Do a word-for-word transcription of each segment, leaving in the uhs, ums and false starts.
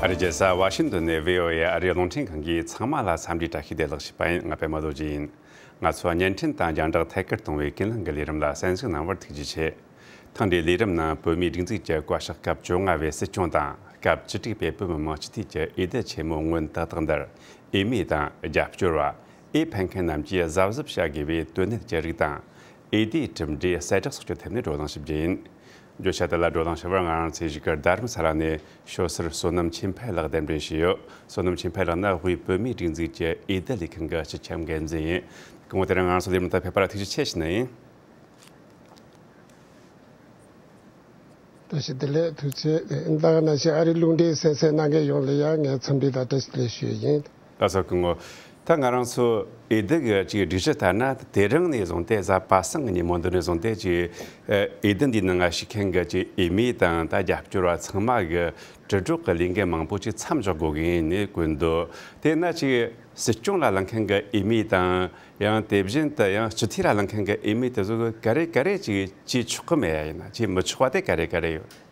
ཨ་རིའི་རྒྱལ་ས་ཝ་ཤིང་ཏོན་ནས་བྷི་ཨོ་ཨེ་ཨ་རིའི་རླུང་འཕྲིན་ཁང་གིས་ཚང་མ་ལ་འཚམས་འདྲིའི་བཀྲ་ཤིས་བདེ་ལེགས་ཞུས་པ་ཡིན། ང་པད་མ་རྡོ་རྗེ་ཡིན། ང་ཚོ་བརྙན་འཕྲིན་དང་རྒྱང་བསྒྲགས་ཐད་ཀར་གཏོང་བའི་ཀུན་གླེང་གི་ལས་རིམ་ལ་གསན་གཟིགས་གནང་བར་ཐུགས་རྗེ་ཆེ། ཐེངས་འདིའི་ལས་རིམ་ནང་བོད་མིའི་སྒྲིག་འཛུགས་ཀྱི་བཀའ་ཤག་སྐབས་བཅོ་ལྔ་བའི་སྲིད་སྐྱོང་དང་སྐབས་བཅུ་དྲུག་པའི་བོད་མི་མང་སྤྱི་འཐུས་ཀྱི་འོས་བསྡུ་ཆེན་མོ་སྔོན་ཏག་ཏག་འདིར་འོས་མི་དང་རྒྱབ་སྐྱོར་བ། འོས་འཕེན་མཁན་རྣམས་ཀྱིས་གཟབ་གཟབ་བྱ་དགོས་པའི་དོན་གནད་ཀྱི་རིགས་དང་། འོས་བསྡུའི་གྲུབ་འབྲས་གསལ་བསྒྲགས་སོགས་ཀྱི་ཐད་ནས་བགྲོ་གླེང་ཞུ་རྒྱུ་ཡིན། བརྗོད་བྱ་དེ་ལ་བགྲོ་གླེང་ཞུ་བར་ང་རང་ཚོའི་གཞིས་ཀ་རྡ་རམ་ས་ལ་ནས་ཤོད་སར་བསོད་ནམས་ཆོས་འཕེལ་ལགས་གདན་འདྲེན་ཞུས་ཡོད། བསོད་ནམས་ཆོས་འཕེལ་ལགས་ནི་དབུས་བོད་མིའི་སྒྲིག་འཛུགས་ཀྱི་འོས་བསྡུ་ལས་ཁུངས་ཀྱི་སྤྱི་ཁྱབ་འགན་འཛིན་ཡིན། སྐུ་ངོ་དེ་རིང་ང་རང་ཚོའི་ལས་རིམ་དུ་ཕེབས་པར་ཐུགས་རྗེ་ཆེ་ཞུ་ནི་ཡིན། བཀྲ་ཤིས་བདེ་ལེགས། ཐུགས་རྗེ་ཆེ། ད་ག་ནང་བཞིན་ཨ་རིའི་རླུང་འཕྲིན་གསན་གཟིགས་གནང་མཁན་ཡོངས་ལ་ཡང་ངའི་འཚམས་འདྲི་དང་བཀྲ་ཤིས་བདེ་ལེགས་ཞུ་ཡི་ཡིན། ལགས་སོ། སྐུ་ངོ། ད་ང་རང་ཚོ་འོས་བསྡུ་གི་ཅིག་སྒྲིག་གཞི་ལྟར་ན་དེ་རིང་ནས་བཟུང་སྟེ་གཟའ་པ་སངས་ཀྱི་ཉིན་མོ་འདི་ནས་བཟུང་སྟེ་ཅིག་ཨ་འོས་བསྡུ་འདིའི་ནང་ང་ཞུགས་མཁན་གྱི་ཅིག་འོས་མི་དང་ད་རྒྱབ་སྐྱོར་བ་ཚང་མ་གི་དྲིལ་སྒྲོག་གི་ལས་འགུལ་མང་པོ་ཅིག་མཚམས་འཇོག་དགོས་ཀྱི་ཡིན་ནས་བཀོད་འདུག་དེས་ན་ཅིག་སྲིད་སྐྱོང་ལ་ལངས་མཁན་གྱི་འོས་མི་དང་། ཡང་དེ་བཞིན་དུ་ཡང་སྤྱི་འཐུས་ལ་ལངས་མཁན་གྱི་འོས་མི་དེ་ཚོ་གི་ག་རེ་ག་རེ་ཅིག་བྱེད་ཆོག་གི་མེད་ཡ། ཡིན་ན་བྱེད་མི་ཆོག་པ་དེ་ག་རེ་ག་རེ་ཡོད།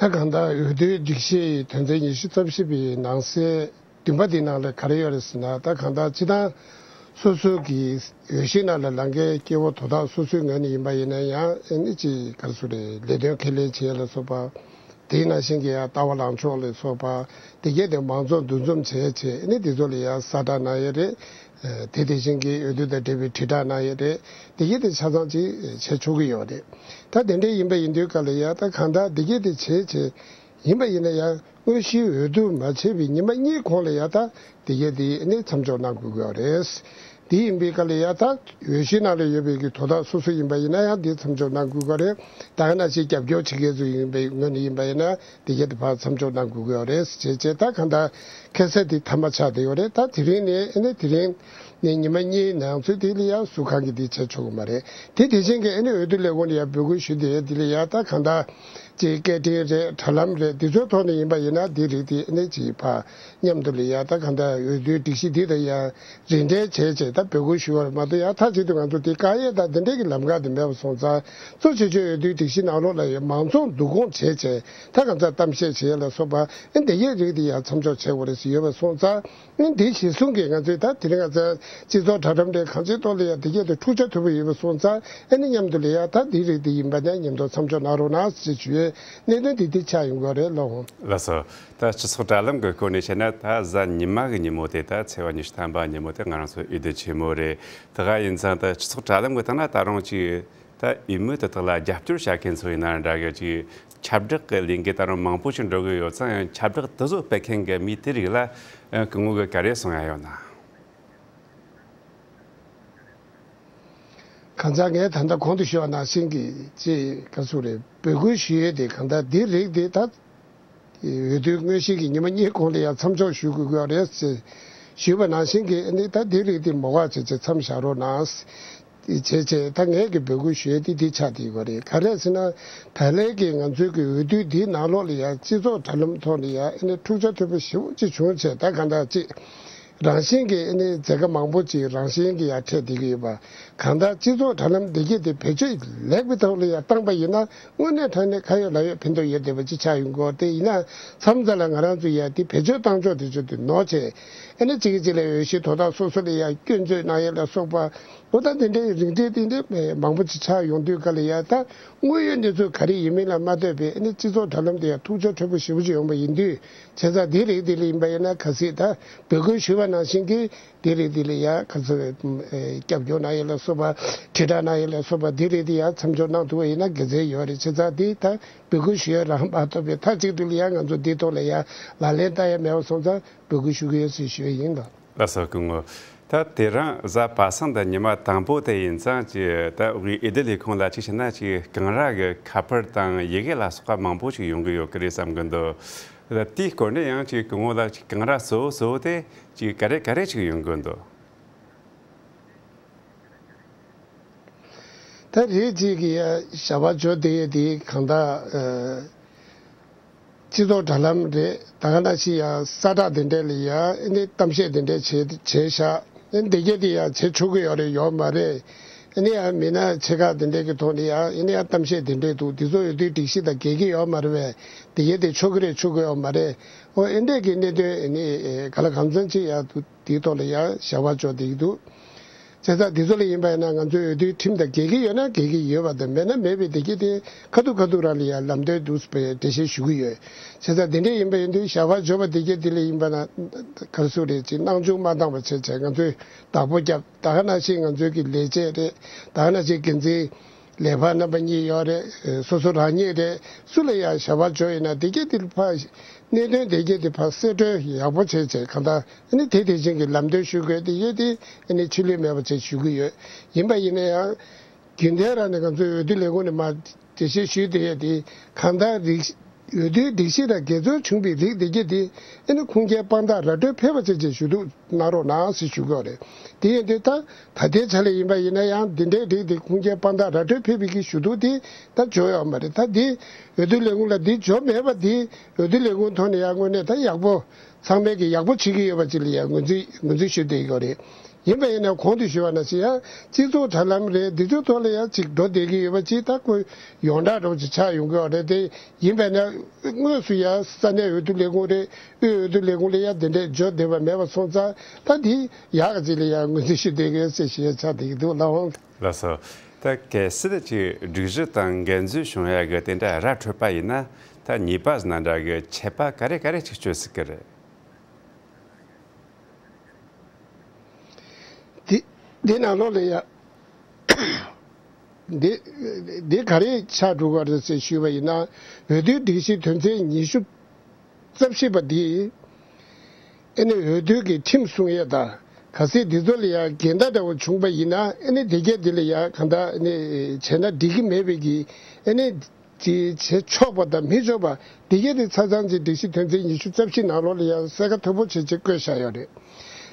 ད་གང་ལྟར་འོས་བསྡུའི་སྒྲིག་གཞི་ཡི་དོན་ཚན་ཉི་ཤུ་རྩ་བཞི་པའི་ནང་གསེས་བདུན་པ་དེའི་ནང་ལ་ག་རེ་ཡོད་རེད་ཟེར་ན། ད་གང་ལྟར་སྤྱི་བཏང་སོ་སོ་གི་འོས་གཞི་ནང་ལ་ལངས་མཁན་སྐྱེ་བོ་དོ་བདག་སོ་སོའི་ངོས་ནས་ཡིན་པ་ཡིན་ན་ཡང་ཨ་ནི་ཅིག་ག་རེ་ཟེར་རེད། ལས་དོན་ཁས་ལེན་བྱེད་ཡ་ལ་སོགས་པ། དེའི་ནང་བཞིན་གྱི་ཡང་ལྟ་བ་ལངས་ཕྱོགས་ལ་སོགས་པ། དེ་གས་དེ་མང་ཚོགས་འདུ་འཛོམས་བྱས་བྱས་ཨ་ནི་དེ་ཚོ་ལ་ཡང་གསལ་བསྒྲགས་གནང་ཡས་རེད། ཨ་དེ་དེ་བཞིན་གྱི་འོས་བསྡུ་དང་འབྲེལ་བའི་དྲིལ་བསྒྲགས་གནང་ཡས་རེད། དེ་གས་དེ་ཆ་ཚང་ཅིག་བྱེད་ཆོག་གི་ཡོད་རེད། ད་དེ་འདྲ་ཡིན་པ་ཡིན་དུས་ག་ལ་ཡང་ད་གང་ལྟར་དེ་གས་དེ་བྱས་བྱས་ཡིན་པ་ཡིན་ན་ཡང་དངོས་གཞིའི་འོས་བསྡུ་མ་བྱས་པའི་ཉི་མ་གཉིས་གོང་ལ་ཡང་ད་དེ་གས་དེ་ཨ་ནི་མཚམས་འཇོག་གནང་དགོས་ཀྱི་ཡོད་རེད། དེ་ཡིན་པའི་སྐབས་ལ་ཡ་ད་འོས་གཞི་ནང་ལ་ཡོད་པའི་གི་དོ་བདག་སོ་སོ་ཡིན་པ་ཡིན་ན་ཡང་དེ་མཚམས་འཇོག་གནང་དགོས་ཀྱི་རེད། ད་ག་ནང་བཞིན་རྒྱབ་སྐྱོར་བྱེད་མཁན་ཚོ་ཡིན་པའི་ངོས་ནས་ཡིན་པ་ཡིན་ན་དེ་གས་དེ་ཕར་མཚམས་འཇོག་གནང་དགོས་ཀྱི་རེད་ཅེས་བྱས། ད་གང་ལྟར་ཁ་གསལ་དེ་མཐའ་མ་ཆགས་བསྡད་ཡོད་རེད། ད་དེ་རིང་ནས་ཨ་ནི་དེ་རིང་ནས་ཉི་མ་གཉིས་ནང་ཚུད་དེ་ལ་ཡ་སུ་གང་གིས་དེ་བྱེད་ཆོག་གི་མ་རེད། དེ་དེ་བཞིན་གྱི་ཨ་ནི་འོས་བསྡུ་ལས་ཁུངས་ལ་ཡ་འབོད་སྐུལ་ཞུས་བསྡད་ཡོད། དེ་ལ་ཡ་ད་གང་ལྟར་ཅིག་སྐད་འཕྲིན་རེད། དྲ་ལམ་རེད། དེ་ཚོའི་ཐོག་ནས་ཡིན་པ་ཡིན་ན་དེ་རིགས་དེ་ཨ་ནི་ཅིག་ཕར་མཉམ་དུ་ལ་ཡ་ད་གང་ལྟར་འོས་བསྡུའི་སྒྲིག་གཞི་འདི་དང་ཡ་རིས་འགྲེལ་བྱས་བྱས་ད་འབོད་སྐུལ་ཞུ་བ་མ་གཏོགས་ཡང་མཐའ་གཅིག་ཏུ་ང་ཚོ་དེ་བཀག་ཡས་དང་དེ་འདྲས་ཀྱི་ལམ་ཁ་དེ་མེད་པ་སོང་ཙང་། གཙོ་ཆེ་ཤོས་འོས་བསྡུའི་སྒྲིག་གཞི་ནང་ལོགས་ལ་ཡང་མང་ཚོགས་འདུ་སྐོང་བྱས་བྱས་ད་གང་ཚ་གཏམ་བཤད་བྱེད་ཡས་ལ་སོགས་པ་ཨེ་འདི་གས་རིགས་དེ་ཡང་མཚམས་འཇོག་བྱེད་དགོས་རེད་ཟེར་ཡོད་པ་སོང་ཙང་། ཨེ་འདི་གཞིར་བཟུང་གིས་ང་ཚོས་ད་དེ་རིང་ང་ཚོ་སྤྱི་ཚོགས་དྲ་གྲམ་རེད། གང་ཅིའི་ཐོག་ལ་ཡང་འདི་གས་དེ་འཁྲུག་ཆ་དོད་པོ་ཡོད་པ་སོང་ཙང་ཨེ་ནི་མཉམ་དུ་ལ་ཡང་ད་འདི་རིགས་དེ་ཡིན་པ་ནས་མཉམ་དུ་མཚམས་འཇོག་གནང་རོགས་གནང་ཞེས་ཞུ་ཡས་གནད་དོན་འདི་འདི་ཆགས་ཡོང་གི་རེད་ལགས། ལགས་སོ། ད་སྤྱི་ཚོགས་དྲ་ལམ་གྱི་སྐོར་ནས་བཤད་ན། ད་གཟའ་ཉི་མ་གི་ཉིན་མོ་དེ་ད་ཚེས་པ་ཉི་ཤུ་ཐམ་པ་ཉིན་མོ་དེ་ང་རང་ཚོ་འོས་བསྡུ་ཆེན་མོ་རེད། དེ་ག་ཡིན་ཙང་ད་སྤྱི་ཚོགས་དྲ་ལམ་གྱི་སྟེང་ན་ད་རུང་ཅིག་ད་འོས་མི་དེ་དག་ལ་རྒྱབ་སྐྱོར་བྱ་མཁན་ཚོ་ཡིན་ན་འདྲ་གི་ཅིག་ཁྱབ་བསྒྲགས་ཀྱི་ལས་འགུལ་ད་རུང་མང་པོ་ཞིག་འགྲོ་གི་ཡོད་ཙང་། ཡང་ཁྱབ་བསྒྲགས་དེ་ཚོ་སྤེལ་མཁན་གྱི་མི་དེ་རིགས་ལ་ཨ་སྐུ་ངོ་གི་ག་རེ་གསུང་ཡ་ཡོད་ན། གང་ལྟར་ངས་ད་ལྟ་གོང་དུ་ཞུས་པ་ནང་བཞིན་གྱི་ཅིག་ག་ཚོད་རེད། འབོད་སྐུལ་ཞུ་ཡས་དེ་གང་ལྟར་འདི་རིགས་དེ་ད་འོས་བསྡུའི་དངོས་གཞི་གི་ཉི་མ་གཉིས་གོང་ལ་ཡང་མཚམས་འཇོག་ཞུ་དགོས་ཀྱི་ཡོད་རེད་ཅེས་ཞུས་པ་ནང་བཞིན་གྱི་ཨ་ནི་ད་འདི་རིགས་དེ་མ་འགོག་བྱས་བྱས་མཚམས་བཞག་རོགས་གནང་ཞེས་བྱས། ད་ངས་ཀྱི་འབོད་སྐུལ་ཞུ་ཡས་དེ་འདི་ཆགས་བསྡད་ཡོད་རེད། ག་རེ་ཟེར་ན་ད་ལན་གྱི་ང་ཚོའི་གི་འོས་བསྡུ་འདིའི་ནང་ལོགས་ལ་ཡང་སྤྱི་ཚོགས་དྲ་ལམ་ཐོག་ལ་ཡང་ཨ་ནི་འཁྲུག་ཆ་དོད་པོ་ཞེ་པོ་ཅིག་བྱུང་བྱས། ད་གང་ལྟར་ཅིག་རང་བཞིན་གྱིས་ཨ་ནི་མཛད་དཀའ་མང་པོ་ཅིག་རང་བཞིན་གྱིས་ཡར་འཕྲད་བསྡད་ཀྱི་ཡོད་པ། གང་ལྟར་སྤྱི་ཚོགས་དྲ་ལམ་འདི་གས་དེ་བེད་སྤྱོད་ལེགས་པའི་ཐོག་ལ་ཡར་བཏང་པ་ཡིན་ན་དངོས་གནས་དྲང་གནས་ཁ་ཡོད་ལག་ཡོད་ཕན་ཐོགས་ཡོད་བསྡད་པ་ཅིག་ཆགས་ཡོང་གི་ཡོད་རེད། དེ་ཡིན་ན་མཚམས་མཚམས་ལ་ང་རང་ཚོ་ཡར་དེ་བེད་སྤྱོད་བཏང་ཕྱོགས་དེ་ཚོ་དེ་ནོར་བྱས། ཨ་ནི་གཅིག་གིས་གཅིག་ལ་འོས་གཞི་དོ་བདག་སོ་སོ་ལ་ཡར་སྐྱོན་བརྗོད་གནང་ཡས་ལ་སོགས་པ། འོ་ད་དེ་འདྲའི་རིགས་འགྲེ་དེ་འདྲའི་མང་པོ་ཅིག་ཆགས་ཡོང་དུས་ག་ལ་ཡ་ད་དངོས་ཡོད་གནས་ཚུལ་ག་རེ་ཡིན་མིན་ལ་མ་ལྟོས་པའི་ཨ་ནི་སྤྱི་ཚོགས་དྲ་ལམ་དེ་ཡང་འཁྲུག་ཆ་དོད་པོ་ཞེ་པོ་ཅིག་ཡོང་པ་ཡིན་དུས། བྱས་ཙང་དེ་རིགས་དེ་ལ་ཡིན་པ་ཡིན་ན་གལ་སྲིད་ད་འབོད་སྐུལ་ཞུས་པ་ནང་བཞིན་གྱི་དེ་རིགས་དེ་ལ་ཡ་ག་ཚོད་རྒྱབ་སྐྱོར་གནང་ཡས་ལ་སོགས་པ། དྲིལ་བསྒྲགས་གནང་ཡས་ལ་སོགས་པ་དེ་རིགས་དེ་ཡ་མཚམས་འཇོག་གནང་ཐུབ་པ་ཡིན་ན་དགེ་མཚན་ཡོད་རེད། བྱས་ཙང་དེ་ད་འབོད་སྐུལ་ཞུ་ཡས་རང་མ་གཏོགས་པའི་མཐའ་གཅིག་ཏུ་ལ་ཡ་ང་ཚོ་འདིའི་ཐོག་ལ་ཡ་ལག་ལེན་བསྟར་ཡས་མེད་པ་སོང་ཙང་འབོད་སྐུལ་ཞུ་གི་ཡོད་ཟེར་ཞུ་ཡས་ཡིན་ལགས། ལགས་སོ། སྐུ་ངོ། ད་དེ་རིང་གཟའ་པ་སངས་དང་ཉི་མ་དང་པོ་དེ་ཡིན་ཙང་ཅི་ད་དབུས་འོས་བསྡུ་ལས་ཁུངས་ལ་ཅིག་བྱས་ན་ཅིག་གང་ར་གི་ཁ་པར་དང་ཡི་གེ་ལ་སོགས་པ་མང་པོ་ཞིག་ཡོང་གི་ཡོད་ཀྱི་རེད་བསམ་གྱི་འདུག་ད་དེའི་སྐོར་ནས་ཡང་ཅིག་སྐུ་ངོ་ལ་ཅིག་གང་ར་གཙོ་བོ་གཙོ་བོ་དེ་ཅིག་ག་རེ་ག་རེ་ཅིག་ཡོང་གི་འདུག་ད་རེས་ཅིག་གི་ཡ་ཞབས་པ་འཇོག་བསྡད་ཡས་དེ་གང་ལྟར་ཨ། སྤྱི་ཚོགས་དྲ་ལམ་རེད། ད་ག་ནང་བཞིན་ཡང་གསལ་བསྒྲགས་དེ་འདྲས་ལ་ཡང་ཨེ་ནི་གཏམ་བཤད་དེ་འདྲས་བྱས་བྱས་ཤག་ཨེ་འདི་གས་དེ་ཡང་བྱེད་ཆོག་གི་ཡོད་རེད་ཡོད་མ་རེད། ཨ་ནི་ཡང་མི་སྣ་ཆེ་ཁག་དེ་འདྲས་ཀྱི་ཐོག་ནས་ཡང་ཨ་ནི་ཡང་གཏམ་བཤད་དེ་འདྲས་འདུག་དེ་ཚོ་འོས་བསྡུའི་སྒྲིག་གཞི་དང་འགལ་གྱི་ཡོད་མ་རེད་པས། དེ་གས་དེ་ཆོག་གི་རེད་ཆོག་གི་ཡོད་མ་རེད། ཨོ་ཨེ་འདྲས་ཀྱི་གནད་དོན་ཨ་ནི་ག་ལ་གང་འཚམ་ཅིག་ཡང་འདུག་དེའི་ཐོག་ལ་ཡང་བྱ་བ་འཇོག་བསྡད་ཀྱི་འདུག་བྱས་ཙང་དེ་ཚོ་ལ་ཡིན་པ་ཡིན་ན་ང་ཚོའི་འོས་བསྡུའི་ཁྲིམས་དང་འགལ་གྱི་ཡོད་ན་འགལ་གྱི་ཡོད་པ་དང་མེད་ན་མེད་པའི་དེ་གས་དེ་ཁ་ཐུག་ཁ་ཐུག་རང་ལ་ཡང་ལམ་སྟོན་འདུག་པའི་འགྲེལ་བཤད་ཞུ་གི་ཡོད། བྱས་ཙང་དེ་འདྲས་ཡིན་པ་ཡིན་དུས་བྱ་བ་འཇོག་པ་དེ་གས་དེ་ལ་ཡིན་པ་ན་ག་རེ་ཟེར་རེད་ཅེས་སྣང་ཆུང་མ་བཏང་བ་བྱས་བྱས་ང་ཚོས་བདག་པོ་བརྒྱབ། ད་ག་ནང་བཞིན་ང་ཚོའི་གི་ལས་བྱེད་རེད། ད་ག་ནང་བཞིན་འགན་འཛིན་ལས་འཕར་རྣམ་པ་གཉིས་ཡོད་རེད། སོ་སོ་རང་ཉིད་རེད། སུ་ལ་ཡང་བྱ་བ་འཇོག་ཡིན་ན་དེ་གས་དེ་ཕར་གནད་དོན་དེ་གས་དེ་ཕར་གསེད་བཀྲོལ་ཡག་པོ་བྱས་བྱས་གང་ལྟར་ཨ་ནི་དེ་དེ་བཞིན་གྱི་ལམ་སྟོན་ཞུ་དགོས་དེ་གས་དེ་ཨ་ནི་ཕྱི་ལུས་མེད་པ་བྱས་ཞུ་གི་ཡོད། ཡིན་པ་ཡིན་ན་ཡང་རྒྱུན་ལྡན་རང་ནས་ང་ཚོའི་འོས་བསྡུ་ལས་ཁུངས་ནས་མར་འགྲེལ་བཤད་ཞུས་དེ་ཡས་དེ་གང་ལྟར་རིགས་འོས་བསྡུའི་སྒྲིག་གཞི་དང་འགལ་འཛོལ་བྱུང་བའི་རིགས་དེ་གས་དེ་ཨ་ནི་ཁུངས་སྐྱེལ་དཔང་རྟགས་ར་སྤྲོད་ཕེབས་པ་བྱས་བྱས་ཞུ་གཏུག་གནང་རོགས་གནང་ཟེར་ཞུ་གི་ཡོད་རེད། དེ་ཡིན་དུས་ད་ད་ལྟའི་ཆ་ལ་ཡིན་པ་ཡིན་ན་ཡང་འདི་འདྲའི་རིགས་དེ་ཁུངས་སྐྱེལ་དཔང་རྟགས་ར་སྤྲོད་ཕེབས་པའི་གི་ཞུ་གཏུག་དེ་ད་འབྱོར་ཡོད་མ་རེད། ད་འདི་འོས་བསྡུ་ལས་ཁུངས་ལ་འདི་འབྱོར་མེད་པ་དེ་འོས་བསྡུ་ལས་ཁུངས་ཐོག་ནས་ཡང་དངོས་གནས་ད་ཡག་པོ་ཚང་མས་གི་ཡག་པོ་བྱེད་ཀྱི་ཡོད་པ་ཅིག་ལ་ཡང་ངོས་འཛིན་ངོས་འཛིན་ཞུ་བསྡད་ཀྱི་ཡོད་རེད། ཡིན་པ་ཡིན་ན་གོང་དུ་ཞུས་པ་ནང་བཞིན་ཡང་སྤྱི་ཚོགས་དྲ་ལམ་རེད་འདི་ཚོའི་ཐོག་ལ་ཡང་ཅིག་འགྲོ་བསྡད་ཀྱི་ཡོད་པ་ཅིག་ད་ཁོ་ཡོངས་གྲགས་འདྲ་བོ་ཅིག་ཆགས་ཡོང་གི་ཡོད་རེད། དེ་ཡིན་པ་ཡིན་ན་དངོས་སུ་ཡང་ས་གནས་འོས་བསྡུ་ལས་ཁུངས་རེད། དབུས་འོས་བསྡུ་ལས་ཁུངས་ལ་ཡང་དེ་འདྲའི་འབྱོར་བསྡད་པ་མེད་པ་སོང་ཙང་ད་དེ་ཡག་ག་ཅིག་ལ་ཡང་ངོས་འཛིན་ཞུ་བསྡད་ཀྱི་ཡོད་ཟེར་ཞུ་ཡ་ཆགས་བསྡད་ཀྱི་འདུག་ལགས་འོང་། ལགས་སོ། ད་གལ་སྲིད་ཀྱི་སྒྲིག་གཞི་དང་འགལ་འཛོལ་བྱུང་ཡ་གི་དེ་འདྲ་ར་འཕྲོད་པ་ཡིན་ན་ད་ཉེས་པ་ཟིན་ན་འདྲ་གི་ཆད་པ་ག་རེ་ག་རེ་ཅིག་གཅོད་སྲིད་ཀྱི་རེད། འདི་འདི་ནང་ལོགས་ལ་ཡ། འདི་འདི་ག་རེ་ཆགས་འགྲོ་གི་རེད་ཟེར་ཞུས་པ་ཡིན་ན། འོས་བསྡུའི་སྒྲིག་གཞི་དོན་ཚན་ཉི་ཤུ་རྩ་བཞི་པ་འདི། ཨ་ནི་འོས་བསྡུ་གི་ཁྲིམས་སྲུང་ཡས་དང་གལ་སྲིད་འདི་ཚོ་ལ་ཡང་འགལ་ཟླ་འདྲ་བོ་བྱུང་པ་ཡིན་ན་ཨ་ནི་འདི་གས་འདི་ལ་ཡང་གང་ལྟར་ཨ་ནི་བྱས་ན་འགྲིག་གི་མེད་པའི་གི་ཨ་ནི། ཅིག་བྱེད་ཆོག་པ་དང་མི་ཆོག་པ་འདི་གས་དེ་ཆ་ཚང་ཅིག་སྒྲིག་གཞི་དོན་ཚན་ཉི་ཤུ་རྩ་བཞི་ནང་ལོགས་ལ་ཡང་གསལ་ཁ་དོད་པོ་བྱས་ཅིག་བཀོད་བཞག་ཡོད་རེད།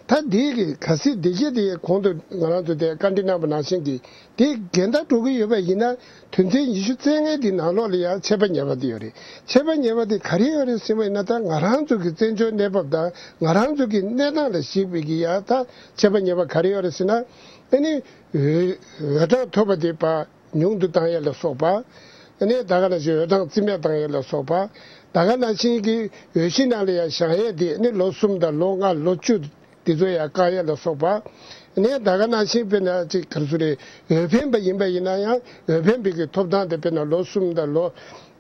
ད་འདི་གི་གལ་སྲིད་འདི་གས་དེ་གོང་དུ་ང་རང་ཚོ་དེ་བཀའ་འདྲི་གནང་པ་ནང་བཞིན་གྱི་དེ་འགལ་ཟླ་འགྲོ་གི་ཡོད་པ་ཡིན་ན་དོན་ཚན་ཉི་ཤུ་རྩ་ལྔའི་དེ་ནང་ལོགས་ལ་ཡང་ཆད་པ་ཉེས་པ་དེ་ཡོད་རེད། ཆད་པ་ཉེས་པ་དེ་ག་རེ་ཡོད་རེད་ཟེར་བ་ཡིན་ན་ད་ང་རང་ཚོ་གི་བཙན་བྱོལ་གནས་བབ་དང་ང་རང་ཚོ་གི་གནས་སྟངས་ལ་གཞིགས་པའི་གི་ཡང་ད་ཆད་པ་ཉེས་པ་ག་རེ་ཡོད་རེད་ཟེར་ན་ཨ་ནི་འོས་འོས་གྲངས་ཐོབ་པ་དེ་པ། ཉུང་དུ་བཏང་ཡས་ལ་སོགས་པ། ཨ་ནི་ད་ག་ནང་བཞིན་འོས་གྲངས་རྩིས་མེད་བཏང་ཡས་ལ་སོགས་པ། ད་ག་ནང་བཞིན་གྱི་འོས་གཞི་ནང་ལ་ཡང་བཞེངས་ཡས་དེ་ཨ་ནི་ལོ་གསུམ་དང་ལོ་ལྔ་ལོ་བཅུ་དེ་ཚོ་ཡང་བཀག་ཡས་ལ་སོགས་པ། ཨ་ནི་ད་ག་ནང་བཞིན་དཔེར་ན་ཅིག་ག་རེ་ཟེར་རེད། འོས་འཕེན་པ་ཡིན་པ་ཡིན་ན་ཡང་འོས་འཕེན་པའི་གི་ཐོབ་ཐང་དེ་དཔེར་ན་ལོ་གསུམ་དང་ལོ་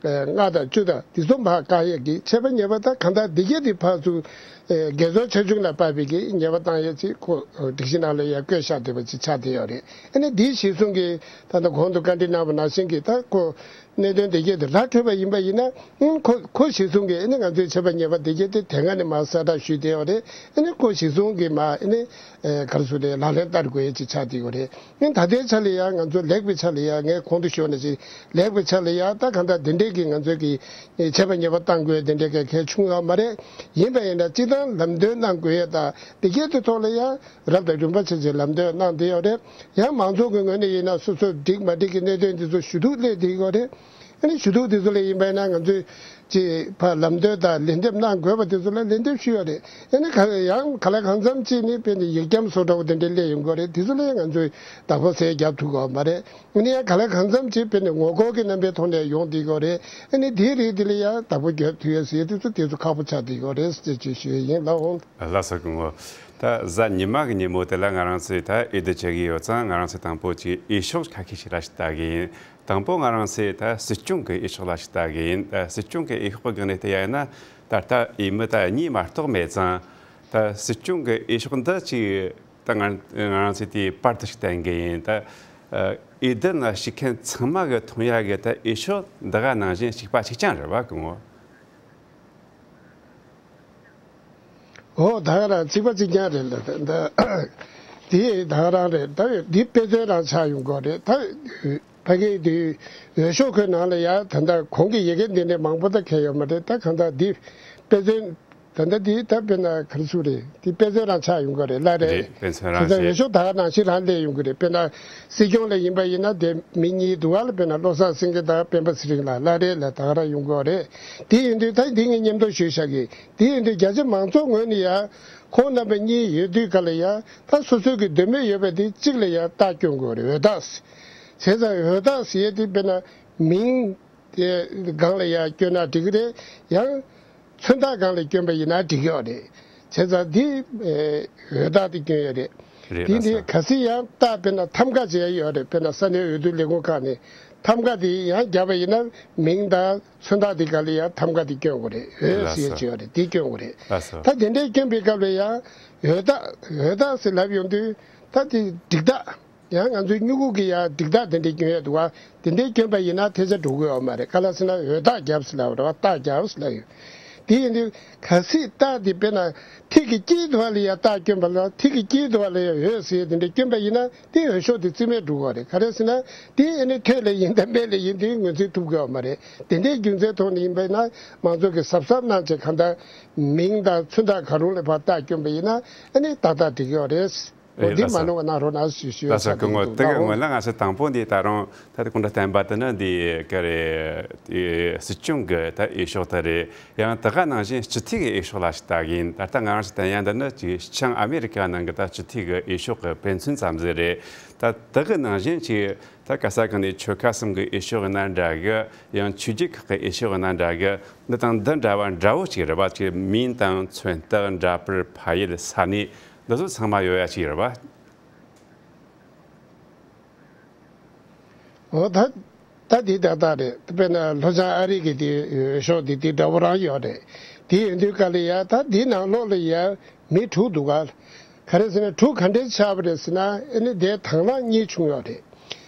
ལྔ་དང་བཅུ་དང་དེ་ཚོ་མར་བཀག་ཡས་ཀྱི་ཆད་པ་ཉེས་པ་དང་གང་ལྟར་འདི་གས་དེ་ཕར་ཚུར་འགལ་འཛོལ་ཆེ་ཆུང་ལ་དཔག་པའི་གི་ཉེས་པ་བཏང་ཡས་ཅིག་ཁོ་སྒྲིག་གཞི་ནང་ལ་ཡང་བཀོད་བཞག་བསྡད་པ་ཅིག་ཆགས་བསྡད་ཡོད་རེད། ཨ་ནི་འདི་གཞི་བཟུང་གིས་ད་ལྟ་གོང་དུ་བཀའ་འདྲི་གནང་བ་ནང་བཞིན་གྱི་ད་ཁོ་གནད་དོན་དེ་གས་དེ་ར་འཕྲོད་པ་ཡིན་པ་ཡིན་ན་ཨང་ཁོ་ཁོ་གཞི་བཟུང་གིས་ཨ་ནི་ང་ཚོའི་ཆད་པ་ཉེས་པ་དེ་གས་དེ་དེ་སྔ་ནས་མར་གསལ་བསྒྲགས་ཞུས་བསྡད་ཡོད་རེད། ཨ་ནི་ཁོ་གཞི་བཟུང་གིས་མར་ཨ་ནི་ག་རེ་ཟེར་རེད། ལག་ལེན་བསྟར་དགོས་ཡས་ཅིག་ཆགས་བསྡད་ཡོད་རེད། ཨ་ནི་ད་ལྟའི་ཆ་ལ་ཡང་ང་ཚོ་ལེགས་པའི་ཆ་ལ་ཡང་ངས་གོང་དུ་ཞུས་པ་ནང་བཞིན་ལེགས་པའི་ཆ་ལ་ཡང་ད་གང་ལྟར་དེ་འདྲས་ཀྱི་ང་ཚོའི་གི་ཆད་པ་ཉེས་པ་བཏང་དགོས་དེ་འདྲས་གས་གལ་བྱུང་ཡོད་མ་རེད། ཡིན་པ་ཡིན་ན་སྤྱིར་བཏང་ལམ་སྟོན་གནང་དགོས་ཡས་དང་དེ་གས་དེ་ཐོག་ལ་ཡང་། རབ་དང་རིམ་པ་བྱས་བྱས་ལམ་སྟོན་གནང་བསྡད་ཡོད་རེད། ཡང་མང་ཚོགས་ཀྱི་ངོས་ནས་ཡིན་ན་སོ་སོར་འགྲིག་མ་འགྲིག་གི་གནད་དོན་འདི་ཚོ་ཞུ་གཏུག་སླེབས་བསྡད་ཡོད་རེད། ཨ་ནི་ཞུ་གཏུག་འདི་ཚོ་ལ་ཡིན་པ་ཡིན་ན་ང་ཚོས་ཅིག་ཕར་ལམ་སྟོན་དང་ལན་འདེབས་གནང་དགོས་པ་འདི་ཚོ་ལ་ལན་འདེབས་ཞུས་ཡོད་རེད། ཨ་ནི་ག་ཡང་ག་ལ་གང་འཚམ་ཅིག་ནི་དཔེར་ན་ཡིག་རྒྱམ་བཟོ་འདྲ་བོ་དེ་འདྲ་སླེབས་ཡོང་གི་ཡོད་རེད། འདི་ཚོ་ལ་ཡང་ང་ཚོས་བདག་པོ་བཟས་རྒྱབ་ཐུབ་ཀྱི་ཡོད་མ་རེད། ཨ་ནི་ཡང་ག་ལ་གང་འཚམ་ཅིག་དཔེར་ན་ངོ་རྒོལ་གྱི་རྣམ་པའི་ཐོག་ནས་ཡོང་བསྡད་ཀྱི་ཡོད་རེད། ཨ་ནི་དེའི་རིགས་དེ་ལ་ཡང་བདག་པོ་རྒྱག་ཐུབ་ཡོད་ཟེར་དུས་ཚོད་དེ་ཚོ་ཁག་པོ་ཆགས་བསྡད་ཀྱི་ཡོད་རེད་ཟེར་ཅིག་ཞུ་ཡས་ཡིན། ལགས་འོང་། ལགས་སོ་སྐུ་ངོ། ད་གཟའ་ཉི་མ་གི་ཉིན་མོ་དེ་ལ་ང་རང་ཚོས་ད་འོས་བསྡུ་བྱེད་ཀྱི་ཡོད་ཙང་ང་རང་ཚོས་དང་པོ་ཅིག་འོས་ཤོག་ཁ་ཤས་ཤིག་ལ་ཞིག་ལྟ་གི་ཡིན། དང་པོ་ང་རང་ཚོས་ད་སྲིད་སྐྱོང་གི་འོས་ཤོག་ལ་ཞིག་ལྟ་གི་ཡིན། ད་སྲིད་སྐྱོང་གི་འོས་ཤོག་གི་སྒང་ནས་བལྟས་ཡ་ཡིན་ན་ད་ལྟ་འོས་མི་ད་གཉིས་མ་གཏོགས་མེད་ཙང་། ད་སྲིད་སྐྱོང་གི་འོས་ཤོག་འདི་ཅིག་ད་ང་ང་རང་ཚོས་དེའི་པར་དུ་ཞིག་བསྟན་གི་ཡིན། ད་འོས་བསྡུ་ལ་ཞུགས་མཁན་ཚང་མ་གི་མཐོང་ཡ་གི་ད་འོས་ཤོག་འདི་ག་ནང་བཞིན་གཅིག་པ་གཅིག་རྐྱང་རེད་བ་སྐུ་ངོ། ཨོ་ད་ག་རང་གཅིག་པ་གཅིག་རྐྱང་རེད་ལ་ད་ད་དེ་ད་ག་རང་རེད། ད་འདི་དཔེ་མཚོན་རང་ཆགས་ཡོང་གི་རེད། ད་ཕ་གིའི་དེ་འོས་ཤོག་ཁོའི་ནང་ལ་ཡ་ད་ལྟ་གོང་གི་ཡི་གེ་འདི་འདྲ་མང་པོ་ད་འཁེལ་ཡོད་མ་རེད། ད་གང་ལྟར་འདི་དཔེ་མཚོན་ ད་ལྟ་འདི་ད་དཔེར་ན་ག་རེ་ཟེར་རེད། འདི་དཔེ་མཚོན་རང་ཆགས་ཡོང་གི་རེད། ལགས་རེད། རེད། དཔེ་མཚོན་རང་བྱས། དེ་ཚོ་འོས་ཤོག་ད་ག་ནང་བཞིན་རང་སླེབས་ཡོང་གི་རེད། དཔེར་ན་སྲིད་སྐྱོང་ལ་ཡིན་པ་ཡིན་ན་དེ་མི་གཉིས་འདུག་ག་ལ། དཔེར་ན་བློ་བཟང་སེང་གེ་དང་སྤེན་པ་ཚེ་རིང་ལགས། ལགས་རེད་ལ། ད་ག་རང་ཡོང་གི་རེད། དེ་ཡིན་དུས་ད་འདི་ངས་མཉམ་དུ་ཞུས་བཞག་གི། དེ་ཡིན་དུས་རྒྱ་ཆེ་མང་ཚོགས་ངོས་ནས་ཡ་ཁོང་རྣམ་པ་གཉིས་ཡོད་དུས་ག་ལ་ཡ་ད་སོ་སོའི་གི་འདོད་མོས་ཡོད་པ་དེ་གཅིག་ལ་ཡ་རྟགས་སྐྱོན་དགོས་རེད། འོས་རྟགས། བྱས་ཙང་འོས་རྟགས་ཟེར་ཡས་དེ་དཔེར་ན་མིང་དེ་སྒང་ལ་ཡ་སྐྱོན་ན་འགྲིག་གི་རེད། ཡང་མཚོན་རྟགས་སྒང་ལ་སྐྱོན་པ་ཡིན་ན་འགྲིག་ཡོད་རེད། བྱས་ཙང་འདི་ཨེ་འོས་རྟགས་དེ་སྐྱོན་ཡོད་རེད། རེད། དེ་ལགས་འདི་སོ། གལ་སྲིད་ཡང་རྟགས་དཔེར་ན་ཐམ་ག་བྱས་ཡོད་རེད། དཔེར་ན་ས་གནས་འོས་བསྡུ་ལས་ཁུངས་ཁག་ནས་ཐམ་ག་དེ་ཡང་བརྒྱབ་པ་ཡིན་ན་མིང་དང་མཚོན་རྟགས་དེ་ག་ལ་ཡང་ཐམ་ག་དེ་སྐྱོན་དགོས་རེད། འོས་ལགས་ཟེར་ཡས་སོ། བྱས་ཡོད་རེད། དེ་སྐྱོན་དགོས་རེད། ལགས་སོ། ད་དེ་འདྲས་སྐྱོན་པའི་སྐབས་ལ་ཡང་འོས་རྟགས་འོས་རྟགས་ཟེར་ལབ་ཡོང་དུས་ད་དེ་འགྲིག་རྟགས། ཡང་ང་ཚོའི་སྨྱུ་གུ་གི་ཡང་འགྲིག་རྟགས་དེ་འདྲའི་སྐྱོན་ཡས་འདུག་ག། དེ་འདྲའི་སྐྱོན་པ་ཡིན་ན་ཐལ་ཆ་འགྲོ་གི་ཡོད་མ་རེད། ག་ལ་ཟེར་ན་འོས་རྟགས་བརྒྱབ་ཟེར་ལབ་རེད་བ། རྟགས་བརྒྱབ་ཟེར་ལབ་ཡོད། དེ་ཡིན་དུས་གལ་སྲིད་རྟགས་དེ་དཔེར་ན་ཐིག་གི་དཀྱིལ་དུ་བ་ལ་ཡང་རྟགས་སྐྱོན་པ་ལ་ཐིག་གི་དཀྱིལ་དུ་བ་ལ་ཡང་འོས་ཟེར་ཡས་དེ་འདྲའི་སྐྱོན་པ་ཡིན་ན་དེ་འོས་ཤོག་དེ་རྩིས་མེད་འགྲོ་གི་རེད། ག་རེ་ཟེར་ན་དེ་ཨ་ནི་ཐོད་ལ་ཡིན་དང་སྨད་ལ་ཡིན་དེ་ངོས་འཛིན་ཐུབ་ཀྱི་ཡོད་མ་རེད། དེ་འདྲའི་རྒྱུ་མཚན་ཐོག་ནས་ཡིན་པ་ཡིན་ན་མང་ཚོགས་ཀྱིས་གཟབ་གཟབ་གནང་བྱས་གང་ལྟར་མིང་དང་མཚོན་རྟགས་གང་རུང་ལ་ཕར་རྟགས་སྐྱོན་པ་ཡིན་ན་ཨ་ནི་ཏག་ཏག་འགྲིག་གི་ཡོད་རེད། འོ་ཨེ་འདི་ལགས་མ་སོ། གནང་རོགས་གནང་ཞུ་ཞུ་ལགས་སོ། ཡ་སྐུ་ངོ། ཆ་དེ་གི་ལྟ་སྔོན་ལ་ང་ཚོ་དང་པོ་འདི་ད་རུང་ད་ལྟ་གོང་དུ་བསྟན་པ་དེ་ནི་འདི་ག་རེ་སྲིད་སྐྱོང་གི་ད་འོས་ཤོག་དེ་རེད། ཡང་དེ་ག་ནང་བཞིན་སྤྱི་འཐུས་ཀྱི་འོས་ཤོག་ལ་ཞིག་ལྟ་གིན། ད་ལྟ་ང་རང་ཚོ་བསྟན་ཡ་འདི་ནི་ཅིག་བྱང་ཨ་མེ་རི་ཀ་ནང་གི་ད་སྤྱི་འཐུས་ཀྱི་འོས་ཤོག་གི་དཔེ་མཚོན་ཙམ་ཟིག་རེད། ད་དེ་གི་ནང་བཞིན་ཅིག་ད་ག་ས་གང་ནས་ཆོལ་ཁ་གསུམ་གྱི་འོས་ཤོག་ཡིན་ན་འདྲ་གི། ཡང་ཆོས་བརྒྱུད་ཁག་གི་འོས་ཤོག་ཡིན་ན་འདྲ་གི། འདི་དང་འདི་འདྲ་བ་འདྲ་བོ་ཅིག་རེད་བ། ཅིག་མིང་དང་མཚོན་རྟགས། འདྲ་པར། ཕ་ཡུལ། ས་གནས། འདི་ཚོ་ཚང་མ་ཡོད་ཡ་ཅིག་རེད་བ། འོ་ད་ད་འདི་ཏག་ཏག་རེད། དཔེར་ན་ལྷོ་བྱང་ཨ་རི་གི་དེ་འོས་ཤོག་འདི་དེ་འདྲ་བོ་རང་ཡོད་རེད། དེ་ཡིན་དུས་ག་ལ་ཡ་ད་འདི་ནང་ལོགས་ལ་ཡ་མི་དྲུག་འདུག་ག། ག་རེ་ཟེར་ན་དྲུག་ག་འདྲས་ཆགས་པ་རེད་ཟེར་ན་ཨ་ནི་དེ་དང་བླངས་གཉིས་བྱུང་ཡོད་རེད།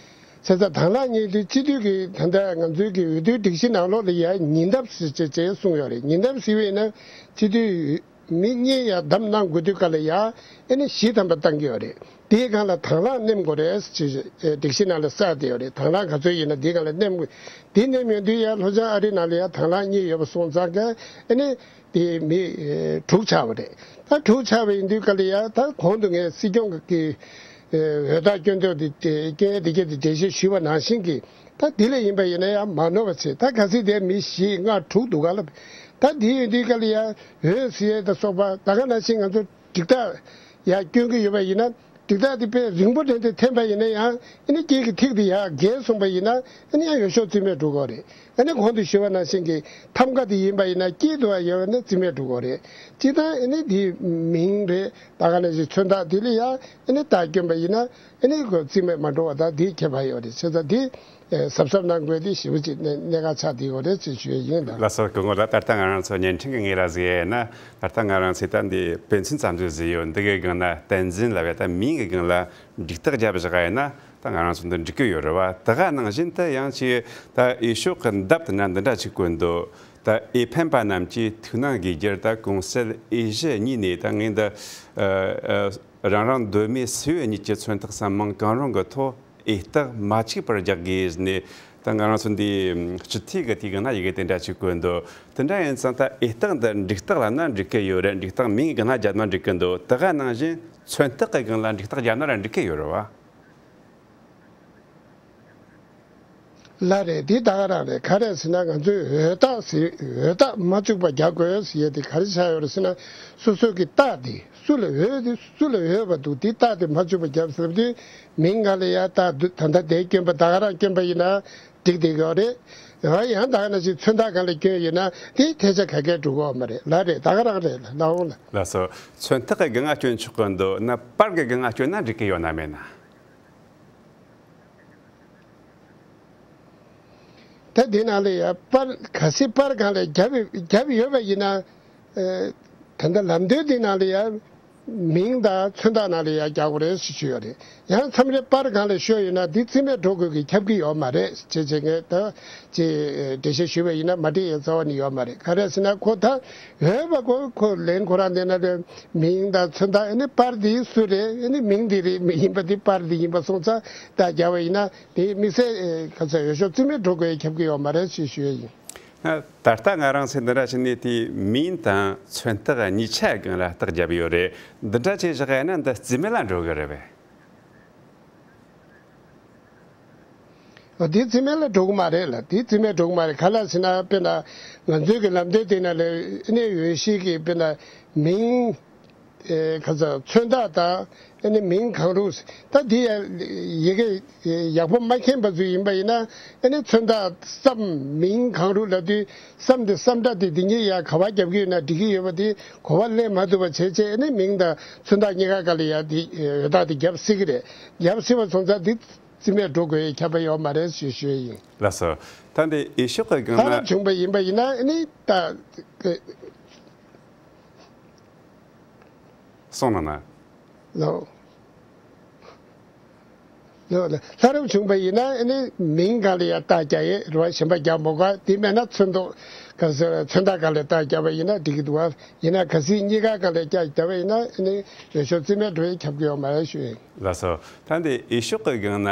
བྱས་ཙང་དང་བླངས་གཉིས་དེ་སྤྱི་འཐུས་ཀྱི་ད་ལྟ་ང་ཚོའི་གི་འོས་བསྡུའི་སྒྲིག་གཞི་ནང་ལོགས་ལ་ཡ་ཉེ་འདབས་ཟེར་བྱས་བྱས་གསུངས་ཡོད་རེད། ཉེ་འདབས་ཟེར་བས་ན་སྤྱི་འཐུས་མི་གཉིས་ཡར་བདམས་གནང་དགོས་དུས་ག་ལ་ཡ་ཨ་ནི་བཞི་ཐམ་པ་བཏང་གི་ཡོད་རེད། དེའི་སྒང་ལ་དང་བླངས་ནེམ་དགོས་རེད་ཅེས་སྒྲིག་གཞི་ནང་ལ་གསལ་བསྡད་ཡོད་རེད། དང་བླངས་ག་ཚོད་ཡིན་ན་དེའི་སྒང་ལ་ནེམ་དགོས། དེ་ནེམ་ཡོང་དུས་ཡ་ལྷོ་བྱང་ཨ་རི་ནང་ལ་ཡ་དང་བླངས་གཉིས་ཡོད་པ་སོང་ཙང་ག་ཨ་ནི་དེ་མི་དྲུག་ཆགས་པ་རེད། ད་དྲུག་ཆགས་པ་ཡིན་དུས་ག་ལ་ཡ་ད་གོང་དུ་ངས་སྲིད་སྐྱོང་གི་འོས་རྟགས་སྐྱོན་ཐོག་དེ་སྐྱོན་ཡ་དེ་གྱད་དེ་འགྲེལ་བཤད་ཞུས་པ་ནང་བཞིན་གྱི། ད་དེ་ལས་ཡིན་པ་ཡིན་ན་ཡང་མ་ནོར་བ་བྱེད། ད་གལ་སྲིད་དེ་མི་བཞི་ལྔ་དྲུག་འདུག་ག་ལ། ད་དེ་ཡོད་དུས་ག་ལ་ཡ་འོས་ཟེར་ཡས་ད་སོགས་པ་ད་ག་ནང་བཞིན་ང་ཚོ་འགྲིག་རྟགས་ཡ་སྐྱོན་གྱི་ཡོད་པ་ཡིན་ན་འགྲིག་རྟགས་དེ་དཔེ་རིང་པོ་འདྲ་འདྲ་འཐེན་པ་ཡིན་ན་ཡང་ཨ་ནི་དཀྱིལ་གྱི་ཐིག་དེ་ཡར་བརྒལ་སོང་པ་ཡིན་ན་ཨ་ནི་ཡང་འོས་ཤོག་རྩིས་མེད་འགྲོ་གི་རེད། ཨ་ནི་གོང་དུ་ཞུས་པ་ནང་བཞིན་གྱི་ཐམ་ག་དེ་ཡིན་པ་ཡིན་ན་དཀྱིལ་དུ་ཡ་ཡོད་པ་ན་རྩིས་མེད་འགྲོ་གི་རེད། སྤྱིར་བཏང་ཨ་ནི་དེ་མིང་རེད། ད་ག་ནང་བཞིན་མཚོན་རྟགས་དེ་ལ་ཡ་ཨ་ནི་རྟགས་སྐྱོན་པ་ཡིན་ན། ཨ་ནི་ཁོ་རྩིས་མེད་མ་འགྲོ་བ་དང་དེའི་ཁྱད་པར་ཡོད་རེད། བྱས་ཙང་དེ་ཨེ་གཟབ་གཟབ་གནང་དགོས་དེ་ཞེ་པོ་ཅིག་གནད་གནད་འགག་ཆགས་བསྡད་ཡོད་རེད་ཅེས་ཞུ་ཡས་ཡིན་ལགས། ལགས་སོ། སྐུ་ངོ་ལགས། ད་ལྟ་ང་རང་ཚོ་བརྙན་འཕྲིན་གྱི་ངོས་ལ་གཟིགས་ཡས་ན་ད་ལྟ་ང་རང་ཚོས་ད་འདི་དཔེ་མཚོན་ཙམ་ཞིག་གཟིགས་ཡོད། འདི་གའི་སྒང་ན་བསྟན་འཛིན་ལབ་ཡ་ད་མིང་གི་སྒང་ལ་འགྲིག་རྟགས་བརྒྱབ་བཞག་ཡིན་ན་ད་ང་རང་ཚོ་འདི་འགྲིག་གི་ཡོད་རེད་བ། ད་ག་ནང་བཞིན་དུ་ཡང་ཅིག་ད་འོས་ཤོག་གི་འདབས་དེ་ན་འདི་འདྲ་ཅིག་བཀོད་འདུག་ད་འོས་འཕེན་པ་རྣམས་ཀྱིས་ཐུགས་སྣང་དགོས་རྒྱུར་ད་གོང་གསལ་འོས་གཞི་གཉིས་ནས་ད་ངས་འདི་ཨ་ཨ། རང་རང་འདོད་མོས་སུ་ཡོད་གཉིས་ཀྱི་མཚོན་རྟགས་སམ་མིང་གང་རུང་གི་ཐོག་འོས་རྟགས་མ་གཅིག་པར་རྒྱག་དགོས་ནས། ད་ང་རང་ཚོ་འདི་སྤྱི་འཐུས་ཀྱི་དེའི་སྒང་ན་ཡི་གེ་དེ་འདྲ་ཅིག་བཀོད་འདུག་དེ་འདྲ་ཡིན་ཙང་ད་འོས་རྟགས་འདི་འགྲིག་རྟགས་ལབ་ན་འགྲིག་གི་ཡོད་རེད། འགྲིག་རྟགས་མིང་གི་སྒང་ན་བརྒྱབ་ན་འགྲིག་གི་འདུག་དེ་ག་ནང་བཞིན་མཚོན་རྟགས་ཀྱི་སྒང་ལ་འགྲིག་རྟགས་བརྒྱབ་ན་ར་འགྲིག་གི་ཡོད་རེད་བ། ལགས་རེད། འདི་ད་ག་རང་རེད། ག་རེ་ཟེར་ན་ང་ཚོས་འོས་རྟགས་ཟེར་འོས་རྟགས་མ་བཅུག་པ་རྒྱག་དགོས་ཟེར་ཡས་དེ་ག་རེ་ཆགས་ཡོད་རེད་ཟེར་ན། སོ་སོ་གི་རྟགས་དེ་སུ་ལ་འོས་དེ་སུ་ལ་འོས་པ་འདུག་དེ་རྟགས་དེ་མ་བཅུག་པ་རྒྱབ་ཟེར་དུས་མིང་ག་ལ་ཡ་རྟགས་འདུག་ད་ལྟ་དེ་སྐྱོན་པ་ད་ག་རང་སྐྱོན་པ་ཡིན་ན་འགྲིག་བསྡད་ཀྱི་ཡོད་རེད། ཡང་ཡང་ད་ག་ནང་བཞིན་མཚོན་རྟགས་གང་ལ་སྐྱོན་ཡོད་ན་དེ་ཐལ་ཆ་ག་གས་འགྲོ་གི་ཡོད་མ་རེད། ལགས་རེད། ད་ག་རང་རེད་ལགས། ལགས་འོང་ལགས། ལགས་སོ། མཚོན་རྟགས་ཀྱི་སྒང་ང་སྐྱོན་ཆོག་གི་འདུག་ན་པར་གྱི་སྒང་ང་སྐྱོན་ན་འགྲིག་གི་ཡོད་ན་མེད་ན། ད་འདི་ནང་ལ་ཡ་པར་གལ་སྲིད་པར་སྒང་ལ་བརྒྱབ་བརྒྱབ་ཡོད་པ་ཡིན་ན། ཨེ་ད་ལྟ་ལམ་སྟོན་འདི་ནང་ལ་ཡ་མིང་དང་མཚོན་རྟགས་ནང་ལ་ཡ་རྒྱག་དགོས་རེད་ཞེས་ཞུས་ཡོད་རེད། ཡང་མཚམས་རེ་པར་སྒང་ལ་ཤོར་ཡོད་ན་འདི་རྩིས་མེད་འགྲོ་དགོས་ཀྱི་ཁྱབ་ཀྱི་ཡོད་མ་རེད་ཅེས་བྱས་ངས་ད་ཅེས་འགྲེལ་བཤད་ཞུས་པ་ཡིན་ན་མ་འགྲིག་ཡའི་རྩ་བ་ནས་ཡོད་མ་རེད། ག་རེ་ཟེར་ན་ཁོ་ད་འོས་པ་ཁོ་ཁོ་ལན་ཁོ་རང་འདི་ན་རེད། མིང་དང་མཚོན་རྟགས་ཨ་ནི་པར་འདི་སུ་རེད། ཨ་ནི་མིང་འདི་རེད། མི་ཡིན་པ་འདི་པར་འདི་ཡིན་པ་སོང་ཙང་ད་རྒྱག་པ་ཡིན་ན་དེ་དམིགས་བསལ་ཨེ་ག་ཚོད་འོས་ཤོག་རྩིས་མེད་འགྲོ་དགོས་ཁྱབ་ཀྱི་ཡོད་མ་རེད་ཅེས་ཞུ་ཡ་ཡིན། ད་ལྟ་ང་རང་ཚོས་འདི་འདྲ་བྱས་ནས་དེའི་མིང་དང་མཚོན་རྟགས་གཉིས་ཆ་སྒང་ལ་རྟགས་བརྒྱབ་ཡོད་རེད། འདི་འདྲ་བྱས་བཞག་ཡ་ན་འདི་རྩིས་མེད་ལ་འགྲོ་གི་རེད་པས། འོ་དེ་རྩིས་མེད་ལ་འགྲོ་གི་མ་རེད་ལ། དེ་རྩིས་མེད་འགྲོ་གི་མ་རེད། ག་ལ་ཟེར་ན་དཔེར་ན་ང་ཚོའི་གི་ལམ་སྟོན་དེ་ན་ལས་ཨ་ནི་འོས་གཞི་གི་དཔེར་ན་མིང་ཨེ་ག་ཚོད་མཚོན་རྟགས་དང་ཨ་ནི་མིང་གང་རུང་ད་དེ་ཡ་ཡི་གེ་ཡག་པོ་མ་མཁྱེན་པ་ཚོ་ཡིན་པ་ཡིན་ན་ཨ་ནི་མཚོན་རྟགས་སམ་མིང་གང་རུང་ལབ་དུས་སམ་དེ་སམ་རྟགས་དེ་དེ་གཉིས་ཡ་ག་པར་རྒྱབ་ཀྱི་ཡོད་ན་འགྲིག་གི་ཡོད་པ་དེ་གོ་བ་ལེན་མ་ཐུབ་པ་བྱས་བྱས་ཨ་ནི་མིང་དང་མཚོན་རྟགས་གཉིས་ཀ་སྒང་ལ་ཡ་དེ་འོས་རྟགས་དེ་རྒྱབ་སྲིད་ཀྱི་རེད། རྒྱབ་སྲིད་པ་སོང་ཙང་དེ་རྩིས་མེད་འགྲོ་དགོས་ཁྱབ་པ་ཡོད་མ་རེད་ཞེས་ཞུ་ཡི་ཡིན། ལགས་སོ། ད་འདི་འོས་ཤོག་གི་སྒང་ལྷག་ལ་རབ་བྱུང་པ་ཡིན་པ་ཡིན་ན་ཨ་ནི་ད་གསུངས་གནང་ན། ལོ། ལོ་ལ་ལྷག་རབ་བྱུང་པ་ཡིན་ན་ཨ་ནི་མིང་སྒང་ལ་ཡ་རྟགས་རྒྱག་ཡས་རེད་བ། གཞན་པ་རྒྱག་མི་དགོས། དེ་མེད་ན་མཚོན་རྟགས་ག་ཟེར་མཚོན་རྟགས་སྒང་ལ་རྟགས་རྒྱག་པ་ཡིན་ན་འགྲིག་གི་འདུག་བ། ཡིན་ན་གལ་སྲིད་གཉིས་ཀ་སྒང་ལ་རྒྱག་རྒྱག་པ་ཡིན་ན་ཨ་ནི་འོས་ཤོག་རྩིས་མེད་འགྲོ་ཡས་ཁྱབ་ཀྱི་ཡོད་མ་རེད་ཞུ་ཡིན། ལགས་སོ། ད་འདི་འོས་ཤོག་གི་སྒང་ན།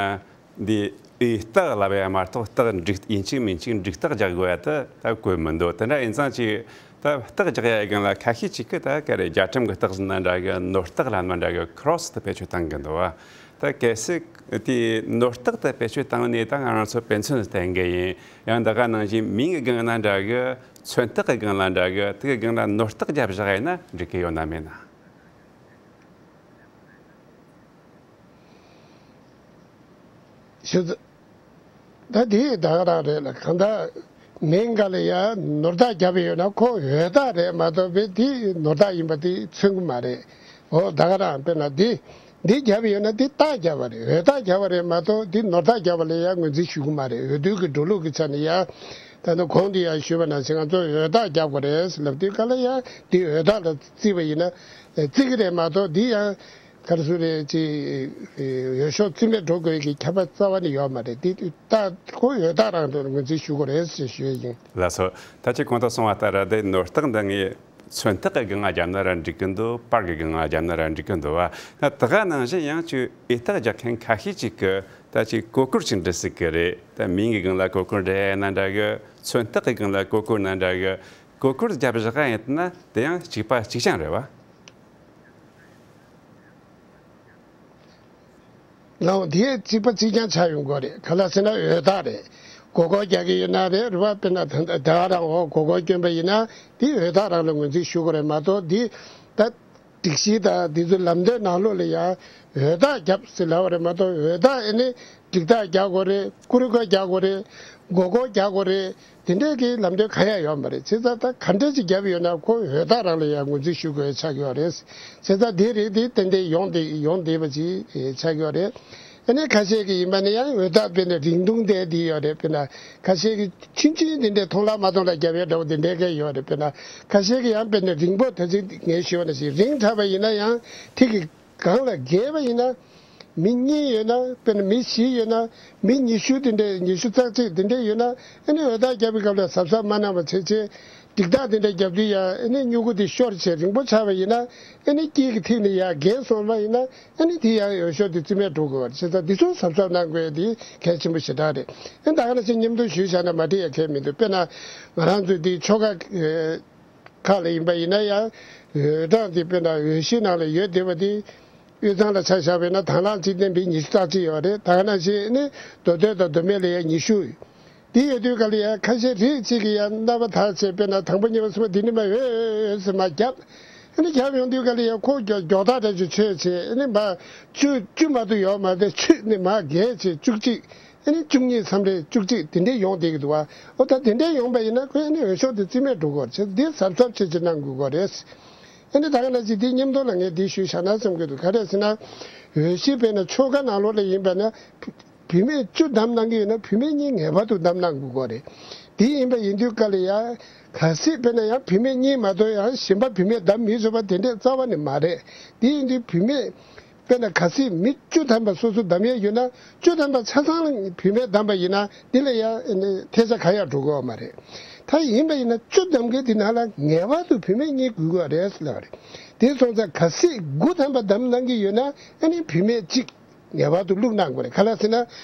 འདི་འོས་རྟགས་ལབ་ཡ་མ་གཏོགས་རྟགས་འགྲིག་ཡིན་གཅིག་མིན་གཅིག་འགྲིག་རྟགས་རྒྱག་དགོས་ཡ་དེ་ད་བཀོད་མི་འདུག་དེ་འདྲ་ཡིན་ཙང་ཅིག་ད་རྟགས་རྒྱག་ཡ་སྒང་ལ་ཁ་ཤས་ཅིག་གིས་ད་ག་རེ་རྒྱལ་ཁྲིམས་ཀྱི་རྟགས་ཟིན་ན་འདྲ་གི་ནོར་རྟགས་ལ་མ་འདྲ་གི་ཁྲོ་སི་དེ་བེད་སྤྱོད་བཏང་གི་འདུག་བ། ད་གལ་སྲིད་དེ་ནོར་རྟགས་དེ་བེད་སྤྱོད་བཏང་ནས་ད་ང་རང་ཚོ་དཔེ་མཚོན་བསྟན་གི་ཡིན། ཡང་ད་ག་ནང་བཞིན་མིང་གི་སྒང་ན་འདྲ་གི་མཚོན་རྟགས་གི་སྒང་ལ་འདྲ་གི་དེ་གི་སྒང་ལ་ནོར་རྟགས་རྒྱབ་བཞག་ཡིན་ན་འགྲིག་གི་ཡོད་ན་མེད་ན། ཞུ་ཚ། ད་དེ་ད་ག་རང་རེད་ལ། གང་ལྟར་མིང་སྒང་ལ་ཡ་ནོར་རྟགས་བརྒྱབ་ཡོད་ན་ཁོ་འོས་རྟགས་རེད་མ་གཏོགས་པའི་དེ་ནོར་རྟགས་ཡིན་པ་དེ་མཚོན་གྱི་མ་རེད། འོ་ད་ག་རང་དཔེར་ན་འདི་འདི་བརྒྱབ་ཡོད་ན་འདི་རྟགས་བརྒྱབ་པ་རེད། འོས་རྟགས་བརྒྱབ་པ་རེད་མ་གཏོགས་འདི་ནོར་རྟགས་བརྒྱབ་པ་ལ་ཡ་ངོས་འཛིན་ཞུ་གི་མ་རེད། འོས་བསྡུ་གི་འགྲོ་ལུགས་ཀྱི་ཆ་ནས་ཡ་ད་ནི་གོང་དུ་ཡ་ཞུས་པ་ནང་བཞིན་ང་ཚོ་འོས་རྟགས་བརྒྱབ་དགོས་རེད་ལབ་དུས་ག་ལ་ཡ་འདི་འོས་རྟགས་ལ་བརྩིས་པ་ཡིན་ན་བརྩི་གི་རེད་མ་གཏོགས་འདི་ཡང་། ག་རེ་ཟེར་རེད་ཅེས། འོས་ཤོག་རྩིས་མེད་འགྲོ་དགོས་ཀྱི་ཁྱབ་པ་རྩ་བ་ནས་ཡོད་མ་རེད། དེ་ད་ཁོ་འོས་རྟགས་རང་དུ་ངོས་འཛིན་ཞུ་དགོས་རེད་ཅེས་ཞུ་ཡ་ཡིན། ལགས་སོ། ད་ཅི་གོང་དུ་གསུངས་པ་ལྟར་དེ་ནོར་རྟགས་འདི་ངས་མཚོན་རྟགས་ཀྱི་སྒང་ལ་བརྒྱབ་ན་ར་འགྲིག་གི་འདུག་པར་གྱི་སྒང་ལ་བརྒྱབ་ན་ར་འགྲིག་གི་འདུག་བ། ད་ད་ག་ནང་བཞིན་ཡང་ཅིག་འོས་རྟགས་རྒྱག་མཁན་ཁ་ཤས་ཅིག་གིས་ད་ཅིག་གོ་སྐོར་ཅིག་འབྲི་སྲིད་ཀྱི་རེད། ད་མིང་གི་སྒང་ལ་གོ་སྐོར་འབྲི་ཡ་ན་འདྲ་གི། མཚོན་རྟགས་ཀྱི་སྒང་ལ་གོ་སྐོར་ན་འདྲ་གི། གོ་སྐོར་བརྒྱབ་བཞག་ཡིན་ན་དེ་ཡང་གཅིག་པ་གཅིག་རྐྱང་རེད་བ། ལའོ་དེ་གཅིག་པ་གཅིག་རྐྱང་ཆགས་ཡོང་གི་རེད། ག་ལ་ཟེར་ན་འོས་རྟགས་རེད། མགོ་སྐོར་རྒྱག་གི་ཡོད་ན་རེད། རེད་བ། དཔེར་ན་ད་ད་ག་རང་འོ་མགོ་སྐོར་བསྐྱོན་པ་ཡིན་ན་དེ་འོས་རྟགས་རང་ལ་ངོས་འཛིན་ཞུ་དགོས་རེད་མ་གཏོགས་འདི་ད་སྒྲིག་གཞི་དང་འདི་ཚོ་ལམ་སྟོན་ནང་ལོགས་ལ་ཡང་འོས་རྟགས་བརྒྱབ་ཟེར་ལབ་པ་རེད་མ་གཏོགས་འོས་རྟགས་ཨེ་ནི་འགྲིག་རྟགས་རྒྱག་དགོས་རེད། ཀུ་རེ་ཀ་རྒྱག་དགོས་རེད། མགོ་སྐོར་རྒྱག་དགོས་རེད། དེ་འདྲའི་གི་ལམ་སྟོན་གང་ཡང་ཡོད་མ་རེད། བྱས་ཙང་ད་ག་འདྲ་ཅིག་བརྒྱབ་ཡོད་ན་ཁོ་འོས་རྟགས་རང་ལ་ཡང་ངོས་འཛིན་ཞུ་དགོས་ཆགས་ཀྱི་ཡོད་རེད། བྱས་ཙང་དེ་རིགས་དེ་ཏན་ཏན་ཡོང་བསྡད་ཡོང་བསྡད་པ་ཅིག་ཆགས་ཀྱི་ཡོད་རེད། ཨ་ནི་ཁ་ཤས་ཀྱི་ཡིན་པ་ནི་ཡང་འོས་རྟགས་དཔེར་ན་རིང་ཐུང་དེ་འདི་ཡོད་རེད། དཔེར་ན་ཁ་ཤས་ཀྱི་ཆུང་ཆུང་དེ་འདྲའི་ཐུང་ལ་མ་ཐུང་ལ་བརྒྱབ་ཡོད་འདྲ་བོ་དེ་འདྲའི་གས་ཡོད་རེད། དཔེར་ན་ཁ་ཤས་ཀྱི་ཡང་དཔེར་ན་རིང་པོ་ད་ཅིག་ངས་ཞུས་པ་ནང་བཞིན་རིང་དྲགས་པ་ཡིན་ན་ཡང་ཐིག་གི་སྒང་ལ་བརྒལ་བ་ཡིན་ན། མི་གཉིས་ཡོད་ན། དཔེར་ན་མི་བཞི་ཡོད་ན། མི་ཉི་ཤུ་དེ་འདྲས་ཉི་ཤུ་རྩ་གཅིག་དེ་འདྲས་ཡོད་ན། ཨ་ནི་འོས་རྟགས་བརྒྱབ་པའི་སྐབས་ལ་གཟབ་གཟབ་མ་གནང་བ་བྱས་བྱས། འགྲིག་རྟགས་དེ་འདྲས་བརྒྱབ་དུས་ཡང་ཨ་ནི་སྨྱུ་གུ་དེ་ཤོར་བྱས་རིང་པོ་ཆགས་པ་ཡིན་ན། ཨ་ནི་དཀྱིལ་གྱི་ཐིག་ནས་ཡར་བརྒལ་སོང་བ་ཡིན་ན། ཨ་ནི་དེ་ཡང་འོས་ཤོག་དེ་རྩིས་མེད་འགྲོ་དགོས་པ་རེད། བྱས་ཙང་འདི་ཚོ་གཟབ་གཟབ་གནང་དགོས་དེ་གལ་ཆེན་པོ་ཞེ་དྲག་རེད། ཨ་ནི་ད་ག་ནང་བཞིན་མཉམ་དུ་ཞུས་བཞག་ན་མ་འགྲིག་ཡ་གལ་མི་འདུག་དཔེར་ན་ང་རང་ཚོའི་འདི་ཆོལ་ཁ། ཁག་ལ་ཡིན་པ་ཡིན་ན་ཡང་། འོས་གྲངས་དེ་དཔེར་ན་འོས་གཞི་ནང་ལ་ཡོད་བསྡད་པ་དེ། དབུས་གཙང་ལ་ཆ་བཞག་པ་ཡིན་ན་དང་བླངས་སྤྱི་བསྟན་པའི་ཉི་ཤུ་རྩ་གཅིག་ཡོད་རེད། ད་ག་ནང་བཞིན་ནི་མདོ་སྟོད་དང་མདོ་སྨད་ལ་ཡང་ཉི་ཤུ། དེ་ཡོད་དུས་ག་ལ་ཡང་ཁ་ཤས་རིགས་གཅིག་གིས་ཡང་རྣམ་པ་དག་བྱས་དཔེར་ན་དང་པོ་གཉིས་པ་གསུམ་པ་དེ་ནི་མ་འོས་འོས་འོས་ཟེར་མ་བརྒྱབ། ཨ་ནི་རྒྱབ་ཡོང་དུས་ག་ལ་ཡང་ཁོ་མགྱོགས་མགྱོགས་ཐག་རེ་ཅིག་ཆོད་བྱས་ཨ་ནི་མ་བཅུ་བཅུ་མ་གཏོགས་ཡོད་མ་རེད། ཆུད་ནི་མ་བརྒལ་བྱས་བཅུ་གཅིག་ཨ་ནི་བཅུ་གཉིས་མཚམས་རེ་བཅུ་གཅིག་དེ་འདྲས་ཡོང་བསྡད་ཀྱི་འདུག་བ། ཨོ་ད་དེ་འདྲས་ཡོང་པ་ཡིན་ན་ཁོས་ཨ་ནི་འོས་ཤོག་དེ་རྩིས་མེད་འགྲོ་གི་རེད། བྱས་འདི་གཟབ་གཟབ་བྱེད་ཅིག་གནང་དགོས་ཀྱི་རེད། ཨ་ནི་ད་ག་ནང་བཞིན་དེ་མཉམ་དུ་ལ་ངས་འདི་ཞུས་བཞག་ན་བསམ་གྱི་འདུག་ག་རེ་ཟེར་ན། འོས་གཞི་དཔེར་ན་ཆོལ་ཁ་ནང་ལོགས་ལ་ཡིན་པ་ན། བུད་མེད་བཅུ་བདམས་གནང་གི་ཡོད་ན་བུད་མེད་གཉིས་ངེས་པར་དུ་བདམས་གནང་དགོས་ཀྱི་རེད། དེ་ཡིན་པ་ཡིན་དུས་ག་ལ་ཡང་གལ་སྲིད་དཔེར་ན་ཡང་བུད་མེད་གཉིས་མ་གཏོགས་ཡང་གཞན་པ་བུད་མེད་བདམས་མི་ཆོག་པ་དེ་འདྲས་རྩ་བ་ནས་མ་རེད། དེ་ཡིན་དུས་བུད་མེད། དཔེར་ན་གལ་སྲིད་མི་བཅུ་ཐམ་པ་སོ་སོ་བདམས་ཡས་ཡོད་ན་བཅུ་ཐམ་པ་ཆ་ཚང་ལ་བུད་མེད་བདམས་པ་ཡིན་ན་འདི་ལ་ཡང་ཐལ་ཆ་གང་ཡང་འགྲོ་གི་ཡོད་མ་རེད། ད་ཡིན་པ་ཡིན་ན་བཅུ་བདམས་མཁན་འདི་ནང་ལ་ངེས་པར་དུ་བུད་མེད་གཉིས་དགོས་ཀྱི་ཡོད་རེད་ཟེར་ལབ་པ་རེད། དེ་སོང་ཙང་གལ་སྲིད་དགུ་ཐམ་པ་བདམས་གནང་གི་ཡོད་ན་ཨ་ནི་བུད་མེད་གཅིག་ངེས་པར་དུ་བླུགས་གནང་དགོས་རེད། ག་ལ་ཟེར་ན།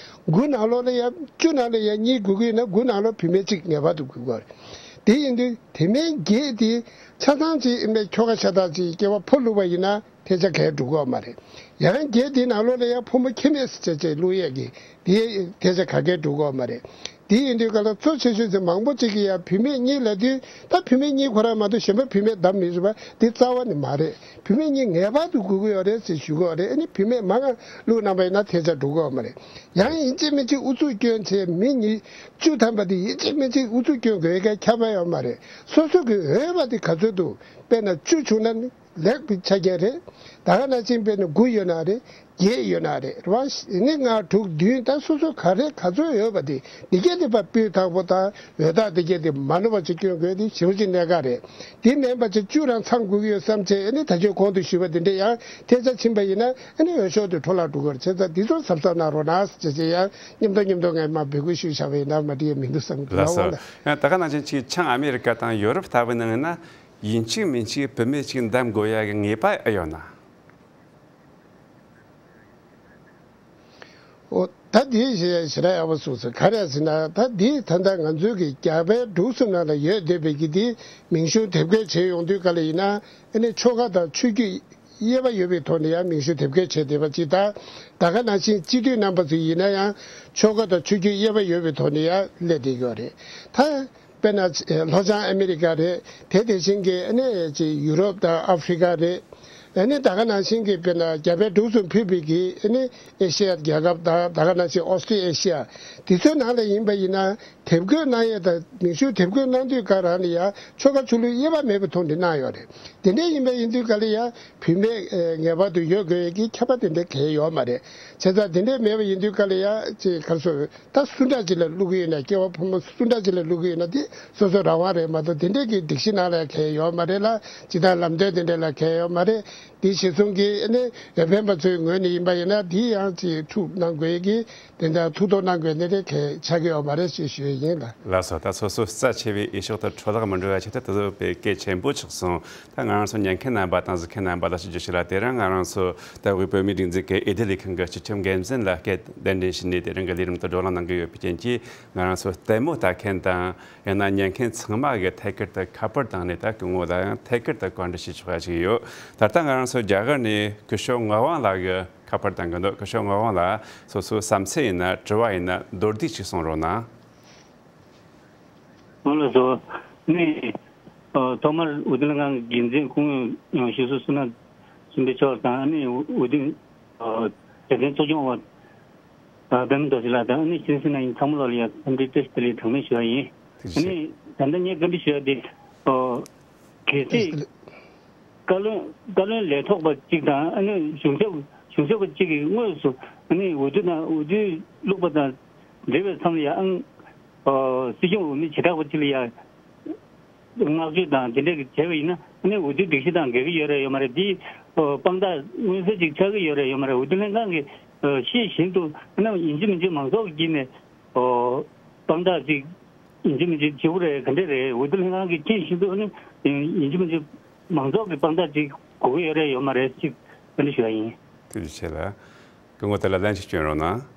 དགུ་ནང་ལོགས་ལ་ཡང་བཅུ་ནང་ལ་ཡང་གཉིས་དགོས་ཀྱི་ཡོད་ན། དགུ་ནང་ལོགས་བུད་མེད་གཅིག་ངེས་པར་དུ་དགོས་ཀྱི་ཡོད་རེད། དེ་ཡིན་དུས་དེ་མིན་བརྒྱད་དེ་ཆ་ཚང་གཅིག་ཨིན་པའི་ཁྱོ་ག་ཤ་སྟག་གཅིག་སྐྱེ་བ་ཕོ་བླུགས་པ་ཡིན་ན་ཐལ་ཆ་གང་ཡང་འགྲོ་གི་ཡོད་མ་རེད། ཡང་བརྒྱད་དེའི་ནང་ལོགས་ལ་ཡང་ཕོ་མོ་ཁྱད་མེད་ཟེར་བྱས་བྱས་བླུགས་ཡས་ཀྱི་དེ་ཐལ་ཆ་ག་གེ་འགྲོ་གི་ཡོད་མ་རེད། དེ་ཡིན་དུས་ག་ལ་གཙོ་ཆེ་ཤོས་ཚོ་མང་པོ་ཅིག་གིས་ཡང་བུད་མེད་གཉིས་ལབ་དུས། ད་བུད་མེད་གཉིས་ཁོ་རང་མ་གཏོགས་གཞན་པ་བུད་མེད་བདམས་མི་རུང་བ་དེ་རྩ་བ་ནས་མ་རེད། བུད་མེད་གཉིས་ངེས་པར་དུ་དགོས་ཀྱི་ཡོད་རེད་ཟེར་ཞུ་གི་ཡོད་རེད། ཨ་ནི་བུད་མེད་མང་ང་བླུགས་གནང་པ་ཡིན་ན་ཐལ་ཆ་འགྲོ་གི་ཡོད་མ་རེད། ཡང་ཡིན་གཅིག་མིན་གཅིག་ཨུ་ཚུགས་སྐྱོན་བྱས་མི་གཉིས་བཅུ་ཐམ་པ་དེ་ཡིན་གཅིག་མིན་གཅིག་ཨུ་ཚུགས་སྐྱོན་དགོས་ཡ་གི་ཁྱབ་པ་ཡོད་མ་རེད། སོ་སོ་གི་འོས་པ་དེ་ག་ཚོད་འདུག་དཔེར་ན་བཅུ་བྱུང་ན་ནི་ལེགས་པའི་ཆ་རྐྱེན་རེད། ད་ག་ནང་བཞིན་དཔེར་ན་དགུ་ཡོད་ན་རེད། བརྒྱད་ཡོད་ན་རེད། རེད་བ། ནི་ལྔ་དྲུག་བདུན་ད་སོ་སོ་ག་རེ་ག་ཚོད་ཡོད་པ་དེ་འདི་གས་དེ་པ་སྤུས་དག་པོ་དང་འོས་རྟགས་འདི་གས་དེ་མ་ནོར་བ་ཅིག་སྐྱོན་དགོས་དེ་ཞེ་པོ་ཅིག་གནད་འགག་རེད། དེ་མིན་པ་ཅིག་བཅུ་རང་ཚང་དགོས་ཀྱི་ཡོད་བསམ་བྱས། ཨ་ནི་ད་ཆོས་གོང་དུ་ཞུས་པ་དེ་འདྲ་ཡང་ཐལ་ཆ་ཕྱིན་པ་ཡིན་ན། ཨ་ནི་འོས་ཤོག་དེ་འཕྲོ་བརླག་འགྲོ་གི་རེད། བྱས་ཙང་འདི་ཚོ་གཟབ་གཟབ་གནང་རོགས་གནང་ཟེར་བྱས་ཡང་མཉམ་དུ་མཉམ་དུ་ངས་མ་འབོད་སྐུལ་ཞུས་བཞག་པ་ཡིན་ན་མ་འགྲིག་ཡ་མི་འདུག་བསམ་གི་ལགས་སོ། ལ། ད་ག་ནང་བཞིན་ཅིག་བྱང་ཨ་མེ་རི་ཀ་དང་ཡོ་རོབ་ལྟ་བུ་ནང་ན་ཡིན་གཅིག་མིན་གཅིག་བུད་མེད་ཅིག་འདེམས་དགོས་ཡ་གི་ངེས་པ་ཨེ་ཡོད་ན། ཨོ། ད་དེ་ཞེ་ཞེ་དྲག་ཡག་པོ་གསུངས་སོང་། ག་རེ་ཟེར་ན། ད་དེ་ད་ལྟ་ང་ཚོའི་གི་རྒྱ་བལ་འབྲུག་གསུམ་ནང་ལ་ཡོད་བསྡད་པའི་གི་དེ་མིང་གཞུང་དེབ་འགོད་བྱས་ཡོང་དུས་ག་ལ་ཡིན་ན། ཨ་ནི་ཆོལ་ཁ་དང་ཆོས་བརྒྱུད་དབྱེ་བ་ཡོད་པའི་ཐོག་ནས་ཡང་མིང་གཞུང་དེབ་འགོད་བྱས་བསྡད་པ་ཅིག་དང་། ད་ག་ནང་བཞིན་སྤྱི་འཐུས་རྣམ་པ་ཚོ་ཡིན་ན་ཡང་ཆོལ་ཁ་དང་ཆོས་བརྒྱུད་དབྱེ་བ་ཡོད་པའི་ཐོག་ནས་ཡང་སླེབས་བསྡད་ཡོད་རེད། ད། དཔེར་ན་ལྷོ་བྱང་ཨ་མི་རི་ཀ་རེད། དེ་དེ་བཞིན་གྱི་ཨ་ནི་ཅིག་ཡུ་རོབ་དང་ཨ་ཧྥི་རི་ཀ་རེད། ཨ་ནི་ད་ག་ནང་བཞིན་གྱི་དཔེར་ན་རྒྱ་བལ་འབྲུག་གསུམ་ཕུད་པའི་གི་ཨ་ནི་ཨེ་ཤི་ཡ་རྒྱལ་ཁབ་དང་། ད་ག་ནང་བཞིན་ཨོ་སི་ཊི་ཨེ་ཤི་ཡ་དེ་ཚོའི་ནང་ལ་ཡིན་པ་ཡིན་ན། དེབ་འགོད་གནང་ཡས་དང་མིང་གཞུང་དེབ་འགོད་གནང་དུས་ག་རང་ལ་ཡང་ཆོལ་ཁ་ཆོས་ལུགས་དབྱེ་བ་མེད་པའི་ཐོག་ནས་གནང་ཡོད་རེད། དེ་འདྲ་ཡིན་པ་ཡིན་དུས་ག་ལ་ཡང་བུད་མེད་ངེས་པར་དུ་ཡོད་དགོས་ཡས་ཀྱི་ཁྱབ་པ་དེ་འདྲ་གང་ཡང་ཡོད་མ་རེད། བྱས་ཙང་དེ་འདྲ་མེད་པ་ཡིན་དུས་ག་ལ་ཡང་ཅིག་ག་རེ་ཟེར། ད་སུ་འདྲ་ཅིག་ལ་བླུག་གི་ཡོད་ན། སྐྱེ་བ་ཕོ་མོ་སུ་འདྲ་ཅིག་ལ་བླུག་གི་ཡོད་ན་དེ་སོ་སོ་རང་དབང་རེད་མ་གཏོགས། དེ་འདྲས་ཀྱི་སྒྲིག་གཞི་ནང་ལ་གང་ཡང་ཡོད་མ་རེད་ལ། སྤྱིར་བཏང་ལམ་སྟོན་དེ་འདྲས་ལ་གང་ཡང་ཡོད་མ་རེད། དེ་གཞི་བཟུང་གིས་ཨ་ནི་འོས་འཕེན་པ་ཚོའི་ངོས་ནས་ཡིན་པ་ཡིན་ན། དེ་ཡང་ཅིག་ཐུགས་གནང་དགོས་ཀྱི་དེ་འདྲ་ཐུགས་དོགས་གནང་དགོས་དེ་འདྲས་གང་ཡང་ཆགས་ཀྱི་ཡོད་མ་རེད་ཅེས་ཞུ་ཡི་ཡིན་ལ། ལགས་སོ། ད་སོ་སོ་རྩ་ཆེ་བའི་འོས་ཤོག་དེ་འཕྲོ་བརླག་མི་འགྲོ་བ་ཆེད་དུ་དེ་ཚོ་དཔེ་གལ་ཆེན་པོ་ཆགས་སོང་། ད་ང་རང་ཚོ་ཉན་མཁན་རྣམ་པ་དང་གཟིགས་མཁན་རྣམ་པ་ལ་ཞུ་རྒྱུ་ཞིག་ལ། དེ་རིང་ང་རང་ཚོ་ད་དབུས་བོད་མིའི་སྒྲིག་འཛུགས་ཀྱི་འོས་བསྡུ་ལས་ཁང་གི་སྤྱི་ཁྱབ་འགན་འཛིན་ལ་སྐད་གདན་འདྲེན་ཞུས་ནས་དེ་རིང་གི་ལས་རིམ་དུ་བགྲོ་གླེང་གནང་གི་ཡོད་པའི་རྐྱེན་གྱིས། ང་རང་ཚོ་ལྟད་མོ་ལྟ་མཁན་དང་ཡང་ན་ཉན་མཁན་ཚང་མ་གིས་ཐད་ཀར་དུ་ཁ་པར་བཏང་ནས། ད་སྐུ་ངོ་ལ་ཡང་ཐད་ཀར་དུ་བཀའ་འདྲི་ཞུ་ཆོག་པ་ཞིག་ཡོད། ད་ལྟ་ང་རང་ཚོ་རྒྱ་གར་ནས་སྐུ་ཞབས་ངག་དབང་ལགས་ཀྱིས་ཁ་པར་བཏང་གི་འདུག་སྐུ་ཞབས་ངག་དབང་ལགས། སོ་སོའི་བསམ་ཚུལ་ཡིན་ན། དྲི་བ་ཡིན་ན། མདོར་བསྡུས་ཤིག་གསུང་རོགས་གནང་། ང་ལ་བཟོ་ནི། ཨ། ཐོག་མར་འོས་བསྡུ་ལྷན་ཁང་གི་འགན་འཛིན་སྐུ་ངོ་ཞུ་སོ་བསོད་ནམས་སུམ་བྷས་མཆོག་དང་། ཨ་ནི་འོས་བསྡུ་ཨ་ལས་དོན་ཚོགས་ཆུང་བ་ཨ་པད་མ་རྡོ་རྗེ་ལགས་དང་། ཨ་ནི་གཞན་ཚང་མ་ལ་ཡང་འཚམས་འདྲི་བཀྲ་ཤིས་བདེ་ལེགས་གྲངས་མེད་ཞུ་བ་ཡིན། ཨ་ནི་ད་ལྟ་ངས་བཀའ་འདྲི་ཞུ་ཡ་དེ། ཨ། གལ་སྲིད་བཀའ་བློན་བཀའ་བློན་ལས་ཐོག་པ་གཅིག་དང་། ཨ་ནི་གཞུང་ཞབས་གཞུང་ཞབས་པ་གཅིག་གིས་དངོས་སུ་ཨ་ནི་འོས་བསྡུ་དང་འོས་བསྡུ་བླུགས་པ་དང་འབྲེལ་བའི་མཚམས་ལ་ཡང་། ཨ། སྲིད་སྐྱོང་འོས་མི་བྱེ་བྲག་པ་གཅིག་ལ་ཡང་བསྔགས་བརྗོད་དང་དེ་འདྲས་ཀྱི་བྱས་པ་ཡིན་ན། ཨ་ནི་འོས་བསྡུའི་སྒྲིག་གཞི་དང་འགལ་གྱི་ཡོད་རེད་ཡོད་མ་རེད། འདི་ཨ་དཔང་རྟགས་མངོན་གསལ་ཅིག་ཆགས་ཀྱི་ཡོད་རེད་ཡོད་མ་རེད། འོས་བསྡུ་ལྷན་ཁང་གི་ཨ་ཤེས་བཞིན་དུ། ཨ་ནི་ཡིན་གཅིག་མིན་གཅིག་མང་ཚོགས་ཀྱི་དཀྱིལ་ནས་ཨ་དཔང་རྟགས་ཅིག་ཡིན་གཅིག་མིན་གཅིག་བྱེད་དགོས་རེད། ག་འདྲས་རེད། འོས་བསྡུ་ལྷན་ཁང་གིས་མཁྱེན་བཞིན་དུ། ཨ་ནི་ཡིན་གཅིག་མིན་གཅིག་མང་ཚོགས་ཀྱི་དཔང་རྟགས་ཅིག་དགོས་ཀྱི་ཡོད་རེད་ཡོད་མ་རེད། ཅིག་བཀའ་འདྲི་ཞུ་བ་ཡིན། ཐུགས་རྗེ་ཆེ་ལགས། སྐུ་ངོ་དེ་ལ་ལན་ཅིག་སྐྱོན་རོགས་གནང་།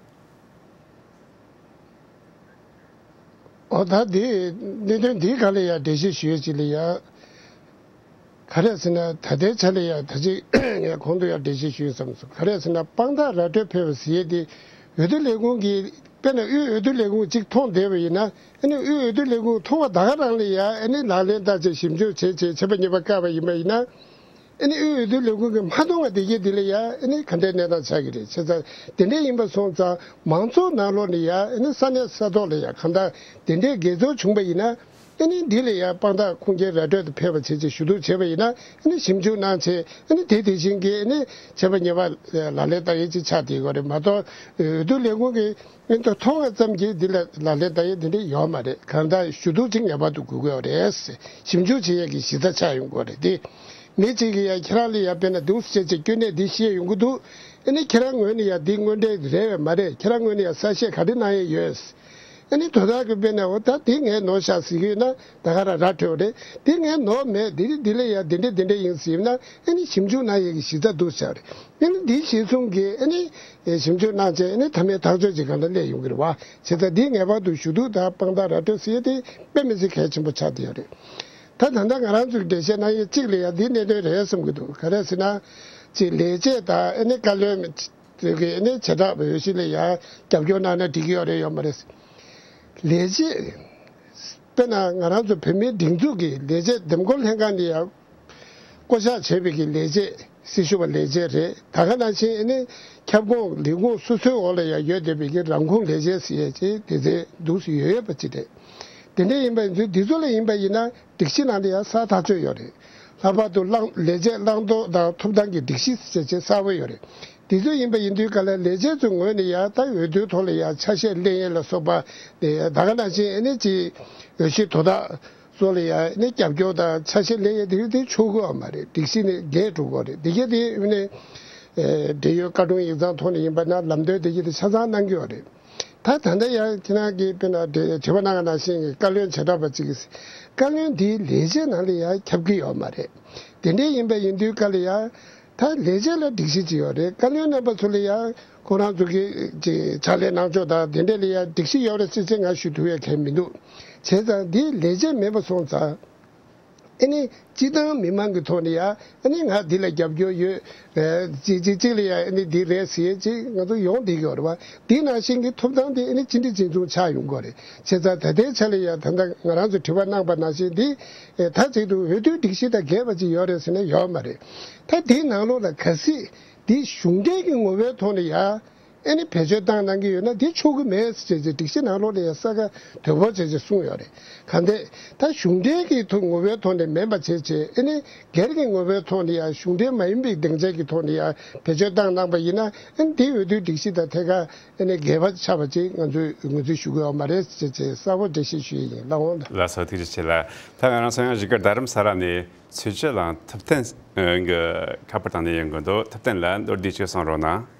ཨོ། ད་འདི་གནད་དོན་འདིའི་སྒང་ལ་ཡང་འགྲེལ་བཤད་ཞུ་ཡས་ཅིག་ལ་ཡ། ག་རེ་ཟེར་ན། ད་ལྟའི་ཆ་ལ་ཡ་ད་ཅིག་ངས་གོང་དུ་ཡང་འགྲེལ་བཤད་ཞུས་བསམ་སོང་། ག་རེ་ཟེར་ན། དཔང་རྟགས་ར་སྤྲོད་ཕེབས་པ་ཟེར་ཡས་དེ། འོས་བསྡུ་ལས་ཁུངས་ཀྱི། དཔེར་ན་དབུས་འོས་བསྡུ་ལས་ཁུངས་གཅིག་མཐོང་བསྡད་པ་ཡིན་ན། ཨ་ནི་དབུས་འོས་བསྡུ་ལས་ཁུངས་མཐོང་བ་ད་ག་རང་ལ་ཡ་ཨ་ནི་ལག་ལེན་བསྟར་བྱས་ཞིབ་འཇུག་བྱས་བྱས་བྱས་པ་ཉེས་པ་བཀག་པ་ཡིན་པ་ཡིན་ན། ཨ་ནི་དབུས་འོས་བསྡུ་ལས་ཁུངས་ཀྱིས་མ་མཐོང་བ་དེ་གས་དེ་ལ་ཡ་ཨ་ནི་ག་འདྲའི་གནས་སྟངས་ཆགས་ཀྱི་རེད། བྱས་ཙང་དེ་འདྲ་ཡིན་པ་སོང་ཙང་མང་ཚོགས་ནང་ལོགས་ནས་ཡ། ཨ་ནི་ས་གནས་ས་ཐོག་ལ་ཡ་གང་ལྟར་དེ་འདྲའི་འགལ་འཛོལ་བྱུང་བ་ཡིན་ན། ཨ་ནི་འདི་ལ་ཡ་དཔང་རྟགས་ཁུངས་སྐྱེལ་ར་སྤྲོད་དུ་ཕེབས་པ་བྱས་བྱས་ཞུ་གཏུག་བྱས་པ་ཡིན་ན། ཨ་ནི་ཞིབ་འཇུག་གནང་བྱས། ཨ་ནི་དེ་དེ་བཞིན་གྱི་ཨ་ནི་བྱས་པ་ཉེས་པ་ལག་ལེན་བསྟར་ཡས་ཅིག་ཆགས་བསྡད་ཀྱི་ཡོད་རེད་མ་གཏོགས། འོས་བསྡུ་ལས་ཁུངས་ཀྱིས་ཨ་ནི་མཐོང་བ་ཙམ་གྱིས་འདི་ལ་ལག་ལེན་བསྟར་ཡས་འདི་འདྲ་ཡོད་མ་རེད། གང་ལྟར་ཞུ་གཏུག་ཅིག་ངེས་པར་དུ་དགོས་ཀྱི་ཡོད་རེད། ཞིབ་འཇུག་བྱེད་ཡས་ཀྱི་གཞི་རྩ་ཆགས་ཡོང་གི་ཡོད་རེད་དེ། མི་གཅིག་གིས་ཡང་ཁྱེད་རང་ལ་ཡང་དཔེར་ན་འདུག་སེ་བྱས་བྱས་སྐྱོན་གནད་འདི་བཤད་ཡོང་གི་འདུག་ཨ་ནི་ཁྱེད་རང་ངོས་ནས་ཡང་འདི་དངོས་འབྲེལ་རེད་པས་མ་རེད། ཁྱེད་རང་ངོས་ནས་ཡང་གསལ་བཤད་ག་རེ་གནང་ཡས་ཡོད། ཨ་ནི་དོ་བདག་གིས་དཔེར་ན་འོ་ད་དེ་ངས་ནོར་བཞག་ཟེར་གྱི་ཡོད་ན་ད་ག་རང་ར་འཕྲོད་རེད། དེ་ངས་ནོར་མེད་དེ་འདི་ལ་ཡ་འདི་འདྲ་འདི་འདྲ་ཡིན་ཟེར་ན་ཨ་ནི་ཞིབ་འཇུག་གནང་ཡས་ཀྱི་གཞི་རྩ་འདུག་བཞག་རེད། ཨ་ནི་འདི་གཞིར་བཟུང་གིས་ཨ་ནི་ཞིབ་འཇུག་གནང་བྱས་ཨ་ནི་མཐའ་མའི་ཐག་གཅོད་ཅིག་གང་ལ་སླེབས་ཡོང་གི་རེད་བ། བྱས་ཙང་འདི་ངེས་པར་དུ་ཞུ་གཏུག་དང་དཔང་རྟགས་ར་འཕྲོད་ཟེར་ཡས་དེ་དཔེ་མི་སྲིད་གལ་ཆེན་པོ་ཆགས་བསྡད་ཡོད་རེད། ད་ད་ལྟ་ང་རང་ཚོའི་འགྲེལ་བཤད་གནང་ཡས་གཅིག་ལ་ཡ་འདི་གནད་དོན་རེད་བསམ་གྱི་འདུག་ག་རེ་ཟེར་ན། ཅིག་ལས་བྱེད་དང་ཨ་ནི་བཀའ་བློན་ཚོས་ཀྱི་ཨ་ནི་བྱེ་བྲག་འོས་གཞི་ལ་ཡ་རྒྱབ་སྐྱོར་གནང་ན་འགྲིག་གི་ཡོད་རེད་ཡོད་མ་རེད། ལས་བྱེད་དཔེར་ན་ང་རང་ཚོ་བོད་མིའི་སྒྲིག་འཛུགས་ཀྱི་ལས་བྱེད་འདེམས་བསྐོ་ལྷན་ཁང་ནས་ཡ་བསྐོ་གཞག་བྱས་པའི་གི་ལས་བྱེད་སྲི་ཞུ་བ་ལས་བྱེད་རེད། ད་ག་ནང་བཞིན་ཨ་ནི་ཁྱབ་ཁོངས་ལས་ཁུངས་སོ་སོའི་འོག་ལ་ཡ་ཡོད་བསྡད་པའི་གི་རང་ཁུངས་ལས་བྱེད་ཟེར་ཡས་ཅིག་དེ་ཚོ་འདུག་སེ་ཡོད་ཡོད་པ་ཅིག་རེད། དེ་འདྲ་ཡིན་པ་ཡིན་ཚུལ་འདི་ཚོ་ལ་ཡིན་པ་ཡིན་ན་སྒྲིག་གཞི་ནང་ལ་ཡང་གསལ་ཐག་ཆོད་ཡོད་རེད། ལྷག་པར་དུ་བླང་ལས་བྱེད་བླང་དོར་དང་ཐོབ་ཐང་གི་སྒྲིག་གཞི་ཟེར་བྱས་གསལ་པོ་ཡོད་རེད། འདི་ཚོ་ཡིན་པ་ཡིན་དུས་ག་ལ་ལས་བྱེད་ཚོའི་ངོས་ནས་ཡང་ད་འོས་བསྡུའི་ཐོག་ལ་ཡང་ཆ་ཤས་ལེན་ཡས་ལ་སོགས་པ་དེ་ད་ག་ནང་བཞིན་ཨ་ནི་ཅིག་འོས་གཞི་དོ་བདག་ཚོ་ལ་ཡང་ཨ་ནི་རྒྱབ་སྐྱོར་དང་ཆ་ཤས་ལེན་ཡས་དེ་དེ་ཆོག་གི་ཡོད་མ་རེད། སྒྲིག་གཞི་ནས་འགལ་འགྲོ་གི་ཡོད་རེད། འདི་ག་དེ་ཨ་ནི་འབྲེལ་ཡོད་བཀའ་དྲུང་ཡིག་ཚང་ཐོག་ནས་ཡིན་པ་ན་ལམ་སྟོན་དེ་ག་དེ་ཆ་ཚང་གནང་གི་ཡོད་རེད། ད་ད་ལྟ་ཡང་ཁྱེད་རང་གིས་དཔེར་ན་དྲི་དྲི་བ་གནང་བ་ནང་བཞིན་གྱི་བཀའ་བློན་བྱེ་བྲག་པ་གཅིག་གིས་བཀའ་བློན་འདིའི་ལས་བྱེད་ནང་ལ་ཡང་ཁྱབ་ཀྱི་ཡོད་མ་རེད། དེ་འདྲའི་ཡིན་པ་ཡིན་དུས་ག་ལ་ཡང་ད་ལས་བྱེད་ལ་སྒྲིག་གཞི་ཅིག་ཡོད་རེད། བཀའ་བློན་རྣམ་པ་ཚོ་ལ་ཡང་ཁོ་རང་ཚོ་གི་ཅིག་ཕྱག་ལས་གནང་ཕྱོགས་དང་དེ་འདྲ་ལ་ཡང་སྒྲིག་གཞི་ཡོད་རེད་ཟེར་ཅིག་ང་ཞུ་ཐུབ་ཡ་གང་ཡང་མི་འདུག་བྱས་ཙང་འདི་ལས་བྱེད་མེད་པ་སོང་ཙང་། ཨ་ནི་སྤྱི་བཏང་མི་མང་གི་ཐོག་ནས་ཡ་ཨ་ནི་ང་འདི་ལ་རྒྱབ་སྐྱོར་ཡོད། ཨེ་གཅིག་གཅིག་གཅིག་ལ་ཡ་ཨ་ནི་འདི་རེད་ཟེར་ཅིག་ང་ཚོ་ཡོང་བསྡད་ཀྱི་ཡོད་རེད་བ། འདི་ནང་བཞིན་གྱི་ཐོབ་ཐང་དེ་ཨ་ནི་ཅི་འདྲ་ཅི་བྱུང་ཆགས་ཡོང་གི་རེད། བྱས་ཙང་ད་ལྟའི་ཆ་ལ་ཡ་ད་ལྟ་ང་རང་ཚོ་དྲི་བ་གནང་པ་ནང་བཞིན་འདི་ཨེ་ད་ཅིག་ཏུ་འོས་བསྡུའི་སྒྲིག་གཞི་དང་འགལ་བ་ཅིག་ཡོད་རེད་ཟེར་ན་ཡོད་མ་རེད། ད་འདིའི་ནང་ལོགས་ལ་གལ་སྲིད་འདི་གཞུང་འབྲེལ་གྱི་ངོ་བོའི་ཐོག་ནས་ཡ། ཨ་ནི་བེད་སྤྱོད་བཏང་གནང་གི་ཡོད་ན་དེ་ཆོག་གི་མེད་ཟེར་བྱས་སྒྲིག་གཞི་ནང་ལོགས་ལ་ཡང་གསལ་ཁ་དོད་པོ་བྱས་བྱས་གསུངས་ཡོད་རེད། གང་ལྟར་ད་གཞུང་འབྲེལ་གྱི་ཐོག་ངོ་བོའི་ཐོག་ནས་མིན་པ་བྱས་བྱས་ཨ་ནི་སྒེར་གྱི་ངོ་བོའི་ཐོག་ནས་ཡང་གཞུང་འབྲེལ་མ་ཡིན་པའི་སྡིངས་ཆ་གི་ཐོག་ནས་ཡང་བེད་སྤྱོད་བཏང་གནང་པ་ཡིན་ན་ཨ་ནི་དེ་འོས་བསྡུའི་སྒྲིག་གཞི་དང་ཐད་ཀར་ཨ་ནི་འགལ་བ་ཆགས་པ་ཅིག་ང་ཚོས་ངོས་འཛིན་ཞུ་གི་ཡོད་མ་རེད་ཅེས་བྱས་གསལ་པོ་འགྲེལ་བཤད་ཞུ་ཡི་ཡིན། ལགས་འོང་། ལགས་སོ། ཐུགས་རྗེ་ཆེ་ལགས། ད་ང་རང་ཚོ་ཡང་གཞིས་ཀ་རྡ་རམ་ས་ལ་ནས་ཚུལ་ཁྲིམས་ལགས་ཐུབ་བསྟན་གྱི་ཁ་པར་བཏང་ནས་ཡོང་གི་འདུག་ཐུབ་བསྟན་ལགས་མདོར་བསྡུས་ཅིག་གསུང་རོགས་གནང་།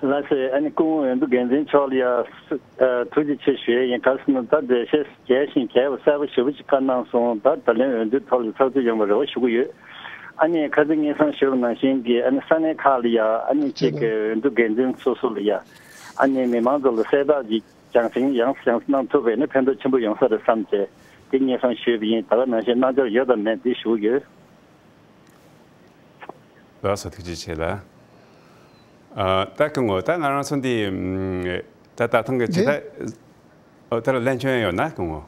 ལགས་སེ། ཨ་ནི་སྐུ་ངོ་འོས་བསྡུ་འགན་འཛིན་མཆོག་ལ་ཡ་ཨ་ཐུགས་རྗེ་ཆེ་ཞུ་ཡས་ཡིན། ག་རེ་ཟེར་ན་ད་འགྲེལ་བཤད་རྒྱས་ཤིང་རྒྱས་པ་གསལ་པོ་ཞེ་པོ་ཅིག་བཀའ་གནང་སོང་། ད་ད་ལན་འོས་བསྡུའི་ཐོག་ལ་ཚགས་ཚུད་ཡོང་བའི་རེ་བ་ཞུ་གི་ཡོད། ཨ་ནི་ཁ་སང་སྔོན་སང་ཞུས་པ་ནང་བཞིན་གྱི་ཨ་ནི་ས་གནས་ཁག་ལ་ཡ་ཨ་ནི་ཅིག་གི་འོས་བསྡུ་འགན་འཛིན་སོ་སོ་ལ་ཡ་ཨ་ནི་མི་མང་ཚོ་ལ་གསལ་བསྒྲགས་ཀྱི་རྒྱང་སྲིང་ཡང་ཡང་གནང་ཐུབ་པས་ན་ཕན་ཐོགས་ཆེན་པོ་ཡོང་ས་རེད་བསམ་སྟེ་དེ་སྔོན་སང་ཞུས་པ་ཡིན། ད་ག་ནང་བཞིན་གནང་འཆར་ཡོད་དམ་མེད་འདི་ཞུ་གི་ཡོད། ལགས་སོ། ཐུགས་རྗེ་ཆེ་ལགས། ཨ་ད་སྐུ་ངོ་ད་ང་རང་ཚོ་འདི་ཨམ་ད་ད་ཐེངས་ཀྱི་ཇི་ལྟར་ཨོ་ད་ལ་ལན་ཆོན་ཡོད་ན་སྐུ་ངོ།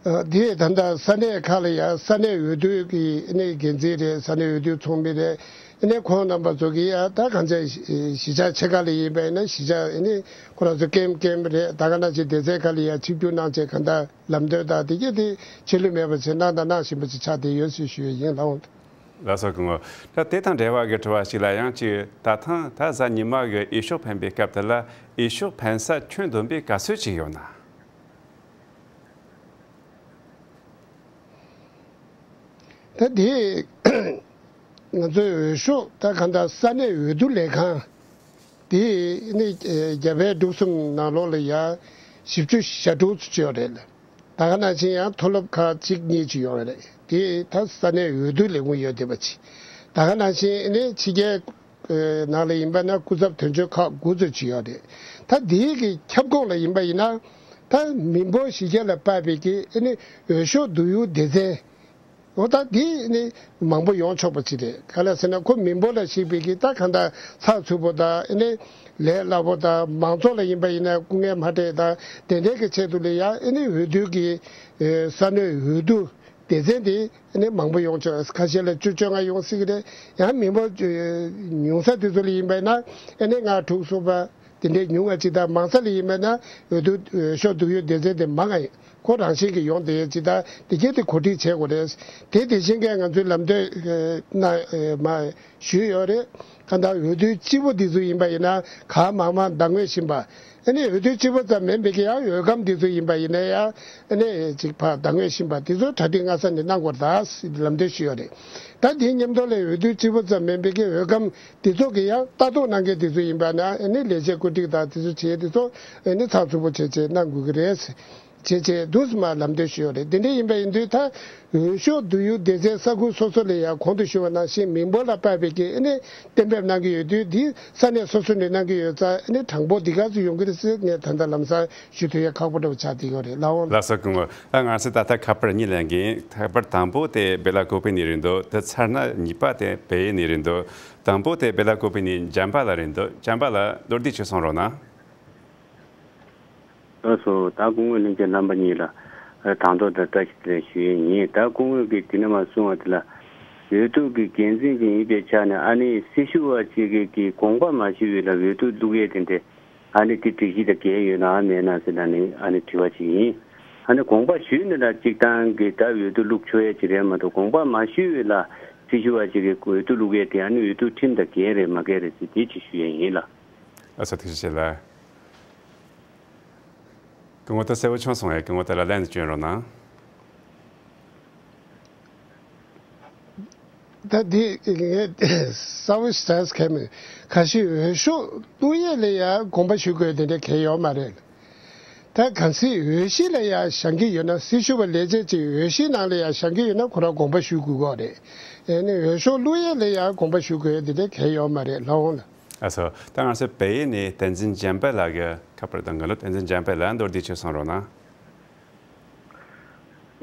ཨ་དེ་ད་ལྟ་ས་གནས་ཁག་ལ་ཡང་ས་གནས་འོས་བསྡུ་གི་ཨ་ནི་འགན་འཛིན་རེད། ས་གནས་འོས་བསྡུ་ཚོགས་མི་རེད། ཨ་ནི་ཁོང་རྣམ་པ་ཚོ་གིས་ཡང་ད་གང་ཅི་གཞིས་ཆགས་ཆེ་ཁག་ལ་ཡིན་པ་ཡིན་ན་གཞིས་ཆགས་ཨ་ནི་ཁོ་རང་ཚོ་ཀེམ་ཀེམ་རེད། ད་ག་ནང་བཞིན་སྡེ་ཚན་ཁག་ལ་ཡང་ཆིབས་བསྒྱུར་གནང་བྱས་གང་ལྟར་ལམ་སྟོན་དང་དེ་གྱད་དེ་ཆད་ལུས་མེད་པ་བྱས་གནང་དང་གནང་བཞིན་པ་ཅིག་ཆགས་བསྡད་ཡོད་ཅེས་ཞུ་ཡས་ཡིན། ལགས་འོང་། ལགས་སོ་སྐུ་ངོ། ད་དེ་དང་འབྲེལ་བ་གི་དྲི་བ་ཞིག་ལ་ཡང་ཅིག་ད་ཐེངས་ད་གཟའ་ཉི་མ་གི་འོས་ཤོག་འཕེན་པའི་སྐབས་དེ་ལ་འོས་ཤོག་འཕེན་ས་ཁྱོན་བསྡོམས་པའི་ག་ཚོད་ཅིག་ཡོད་ན། ད་དེ་ང་ཚོའི་འོས་ཤོག་ད་གང་ལྟར་ས་གནས་འོས་བསྡུ་ལས་ཁང་དེ་ནི་རྒྱ་བལ་འབྲུག་གསུམ་ནང་ལོགས་ལ་ཡང་བཞི་བཅུ་ཞེ་དྲུག་ཙམ་ཡོད་རེད། ད་ག་ནང་བཞིན་ཡང་མཐོ་སློབ་ཁག་གཅིག་གཉིས་ཅིག་ཡོད་རེད། དེ་ད་ས་གནས་འོས་བསྡུ་ལས་ཁུངས་ཡོད་བསྡད་པ་ཅིག་ད་ག་ནང་བཞིན་ནི་ཕྱི་རྒྱལ་ནང་ལ་ཡིན་པ་ན་སྐུ་ཚབ་དོན་གཅོད་ཁག་དགུ་ཙམ་ཅིག་ཡོད་རེད། ད་དེའི་གི་ཁྱབ་ཁོངས་ལ་ཡིན་པ་ཡིན་ན་ད་མི་འབོར་གཞི་རྒྱ་ལ་དཔག་པའི་གི་ཨ་ནི་འོས་ཤོག་བསྡུ་ཡུལ་སྡེ་ཚན་འོ་ད་དེ་ནི་མང་པོ་ཡོང་ཆོག་པ་ཅིག་རེད། ག་ལ་ཟེར་ན་ཁོ་མི་འབོར་ལ་གཞིགས་པའི་གི་ད་གང་ལྟར་ཚགས་ཚུད་པོ་དང་ཨ་ནི་ལས་སླ་པོ་དང་མང་ཚོགས་ལ་ཡིན་པ་ཡིན་ན་སྐུ་ངལ་མ་འཕྲད་དང་དེ་འདྲའི་གི་ཆེད་དུ་ལ་ཡང་ཨ་ནི་འོས་བསྡུ་གི་ས་གནས་འོས་བསྡུ་སྡེ་ཚན་དེ་ནི་མང་པོ་ཡོང་ཆོག་ཁ་ཤས་ལ་བཅུ་བཅོ་ལྔ་ཡོང་སྲིད་ཀྱི་རེད། ཡང་མི་འབོར་ཉུང་ས་དེ་ཚོ་ལ་ཡིན་པས་ན་ཨ་ནི་ལྔ་དྲུག་གསུམ་པ་དེ་འདྲའི་ཉུང་བ་ཅིག་དང་མང་ས་ལ་ཡིན་པས་ན་འོས་བསྡུ་འོས་ཤོག་བསྡུ་ཡུལ་སྡེ་ཚན་དེ་མང་ང་ ཁོ་རང་བཞིན་གྱིས་ཡོང་བསྡད་ཡས་ཅིག་དང་འདི་གས་དེ་གོ་སྒྲིག་བྱེད་དགོས་རེད། དེ་དེ་བཞིན་གྱི་ང་ཚོའི་ལམ་སྟོན་ཨེ་གནང་ཨེ་མ་ཞུས་ཡོད་རེད། གང་ལྟར་འོས་བསྡུའི་སྤྱི་པོ་འདི་ཚོ་ཡིན་པ་ཡིན་ན་གང་མང་མང་ཟླ་ངོས་བཞིན་པ། ཨ་ནི་འོས་བསྡུའི་སྤྱི་པོ་ཙམ་མིན་པའི་གི་ཡང་འོས་སྒམ་འདི་ཚོ་ཡིན་པ་ཡིན་ན་ཡང་ཨ་ནི་ཅིག་ཕར་ཟླ་ངོས་བཞིན་པ་འདི་ཚོ་གྲ་སྒྲིག་སྔ་ས་ནས་གནང་དགོས་རེད་ད་ལམ་སྟོན་ཞུས་ཡོད་རེད། ད་འདིའི་མཉམ་དུ་ལ་འོས་བསྡུའི་སྤྱི་པོ་ཙམ་མིན་པའི་གི་འོས་སྒམ་འདི་ཚོ་གི་ཡང་ལྟ་རྟོག་གནང་མཁན་འདི་ཚོ་ཡིན་པ་ན་ཨ་ནི་ལས་བྱེད་བཀོད་སྒྲིག་དང་འདི་ཚོ་བྱས་འདི་ཚོ་ཨ་ནི་ཚགས་ཚུད་པོ་བྱས་བྱས་གནང་དགོས་ཀྱི་རེད། བྱས་བྱས་འདུག་སེ་མར་ལམ་སྟོན་ཞུས་ཡོད་རེད། དེ་འདྲ་ཡིན་པ་ཡིན་དུས་ད་འོས་ཤོག་བསྡུ་ཡུལ་སྡེ་ཚན་ས་ཁུལ་སོ་སོ་ལ་ཡང་གོང་དུ་ཞུས་པ་ནང་བཞིན་མི་འབོར་ལ་དཔག་པའི་གི་ཨ་ནི་གཏན་འབེབས་གནང་གི་ཡོད་དུས་འདི་ས་གནས་སོ་སོ་ནས་གནང་གི་ཡོད་ཙང་ཨ་ནི་གྲངས་འབོར་འདི་ག་ཚོད་ཡོང་གི་རེད་ཟེར་ངས་ད་ལྟ་ལམ་སང་ཞུ་ཐུབ་ཡ་ཁག་པོ་འདྲ་བོ་ཆགས་བསྡད་ཡོད་རེད། ལགས་འོང་། ལགས་སོ། སྐུ་ངོ་། ད་ང་ཚོས་ད་ལྟ་ཁ་པར་གཉིས་ལེན་གིན། ཁ་པར་དང་པོ་དེ་བེ་ལ་ཀོ་པི་ནས་རེད་འདུག་དེ་ཚར་ན་གཉིས་པ་དེ་བལ་ཡུལ་ནས་རེད་འདུག་དང་པོ་དེ་བེ་ལ་ཀོ་པི་ནས་འཇམ་དཔལ་ལགས་རེད་འདུག་འཇམ་དཔལ་ལགས་མདོར་བསྡུས་ཅིག་གསུང་རོགས་གནང་། ལགས་སོ། ད་སྐུ་ངོ་ལྷན་རྒྱས་རྣམ་པ་གཉིས་ལ་དང་ཐོག་ཏུ་བཀྲ་ཤིས་བདེ་ལེགས་ཞུ་ཡས་ཡིན། ད་སྐུ་ངོས་ཀྱིས་དེ་ནས་མར་གསུངས་པ་དེ་ལ་འོས་བསྡུ་གི་འགན་འཛིན་ཅིག་ཡིན་པའི་ཆ་ནས་ཨ་ནི་སྲི་ཞུ་བ་ཅིག་གིས་ཀྱི་དགོངས་པ་མ་ཞུས་པའི་ལ་འོས་བསྡུ་བླུག་ཡས་དེ་འདྲས་ཨ་ནི་དེ་སྒྲིག་གཞི་དང་འགལ་ཡོད་ན་མེད་ན་ཟེར་ན་ནི་ཨ་ནི་དྲི་བ་ཅིག་ཡིན། ཨ་ནི་དགོངས་པ་ཞུས་ནས་ལ་སྤྱིར་བཏང་གི་ད་འོས་བསྡུ་བླུག་ཆོག་ཡས་ཅིག་རེད་མ་གཏོགས་དགོངས་པ་མ་ཞུས་པའི་ལ་སྲི་ཞུ་བ་ཅིག་གིས་འོས་བསྡུ་བླུག་ཡས་དེ་ཨ་ནི་འོས་བསྡུ་ཁྲིམས་དང་འགལ་རེད་མ་འགལ་རེད་ཟེར་དེ་ཅིག་ཞུ་ཡས་ཡིན་ལ། ལགས་སོ། ཐུགས་རྗེ་ཆེ་ལགས། སྐུ་ངོ་ད་གསལ་པོ་བྱུང་སོང་ངས། སྐུ་ངོ་དེ་ལ་ལན་དུ་བསྐྱོན་རོགས་གནང་། ད་འདི་ངས་གསལ་པོ་ཞིག་ཟེར་མཁན་མེད། ཁ་ཤས་འོས་ཤོག་བླུག་ཡས་ལ་ཡང་དགོངས་པ་ཞུ་དགོས་དེ་འདྲ་གང་ཡོད་མ་རེད། ད་གལ་སྲིད་འོས་གཞི་ལ་ཡང་བཞེངས་ཀྱི་ཡོད་ན་སྲི་ཞུ་བ་ལས་བྱེད་ཅིག་འོས་གཞིའི་ནང་ལ་ཡང་བཞེངས་ཀྱི་ཡོད་ན་ཁོ་རང་དགོངས་པ་ཞུ་དགོས་ཀྱི་རེད། ཨ་ནི་འོས་ཤོག་བླུག་ཡས་ལ་ཡང་དགོངས་པ་ཞུ་དགོས་དེ་འདྲ་གང་ཡོད་མ་རེད། ལགས་འོང་ལགས། ལགས་སོ། ད་ང་ཚོ་བལ་ཡུལ་ནས་བསྟན་འཛིན་འཇམ་དཔལ་ལགས་ཀྱིས་ཁ་པར་གཏོང་གི་འདུག་བསྟན་འཛིན་འཇམ་དཔལ་ལགས་མདོར་བསྡུས་ཅིག་གསུང་རོགས་གནང་།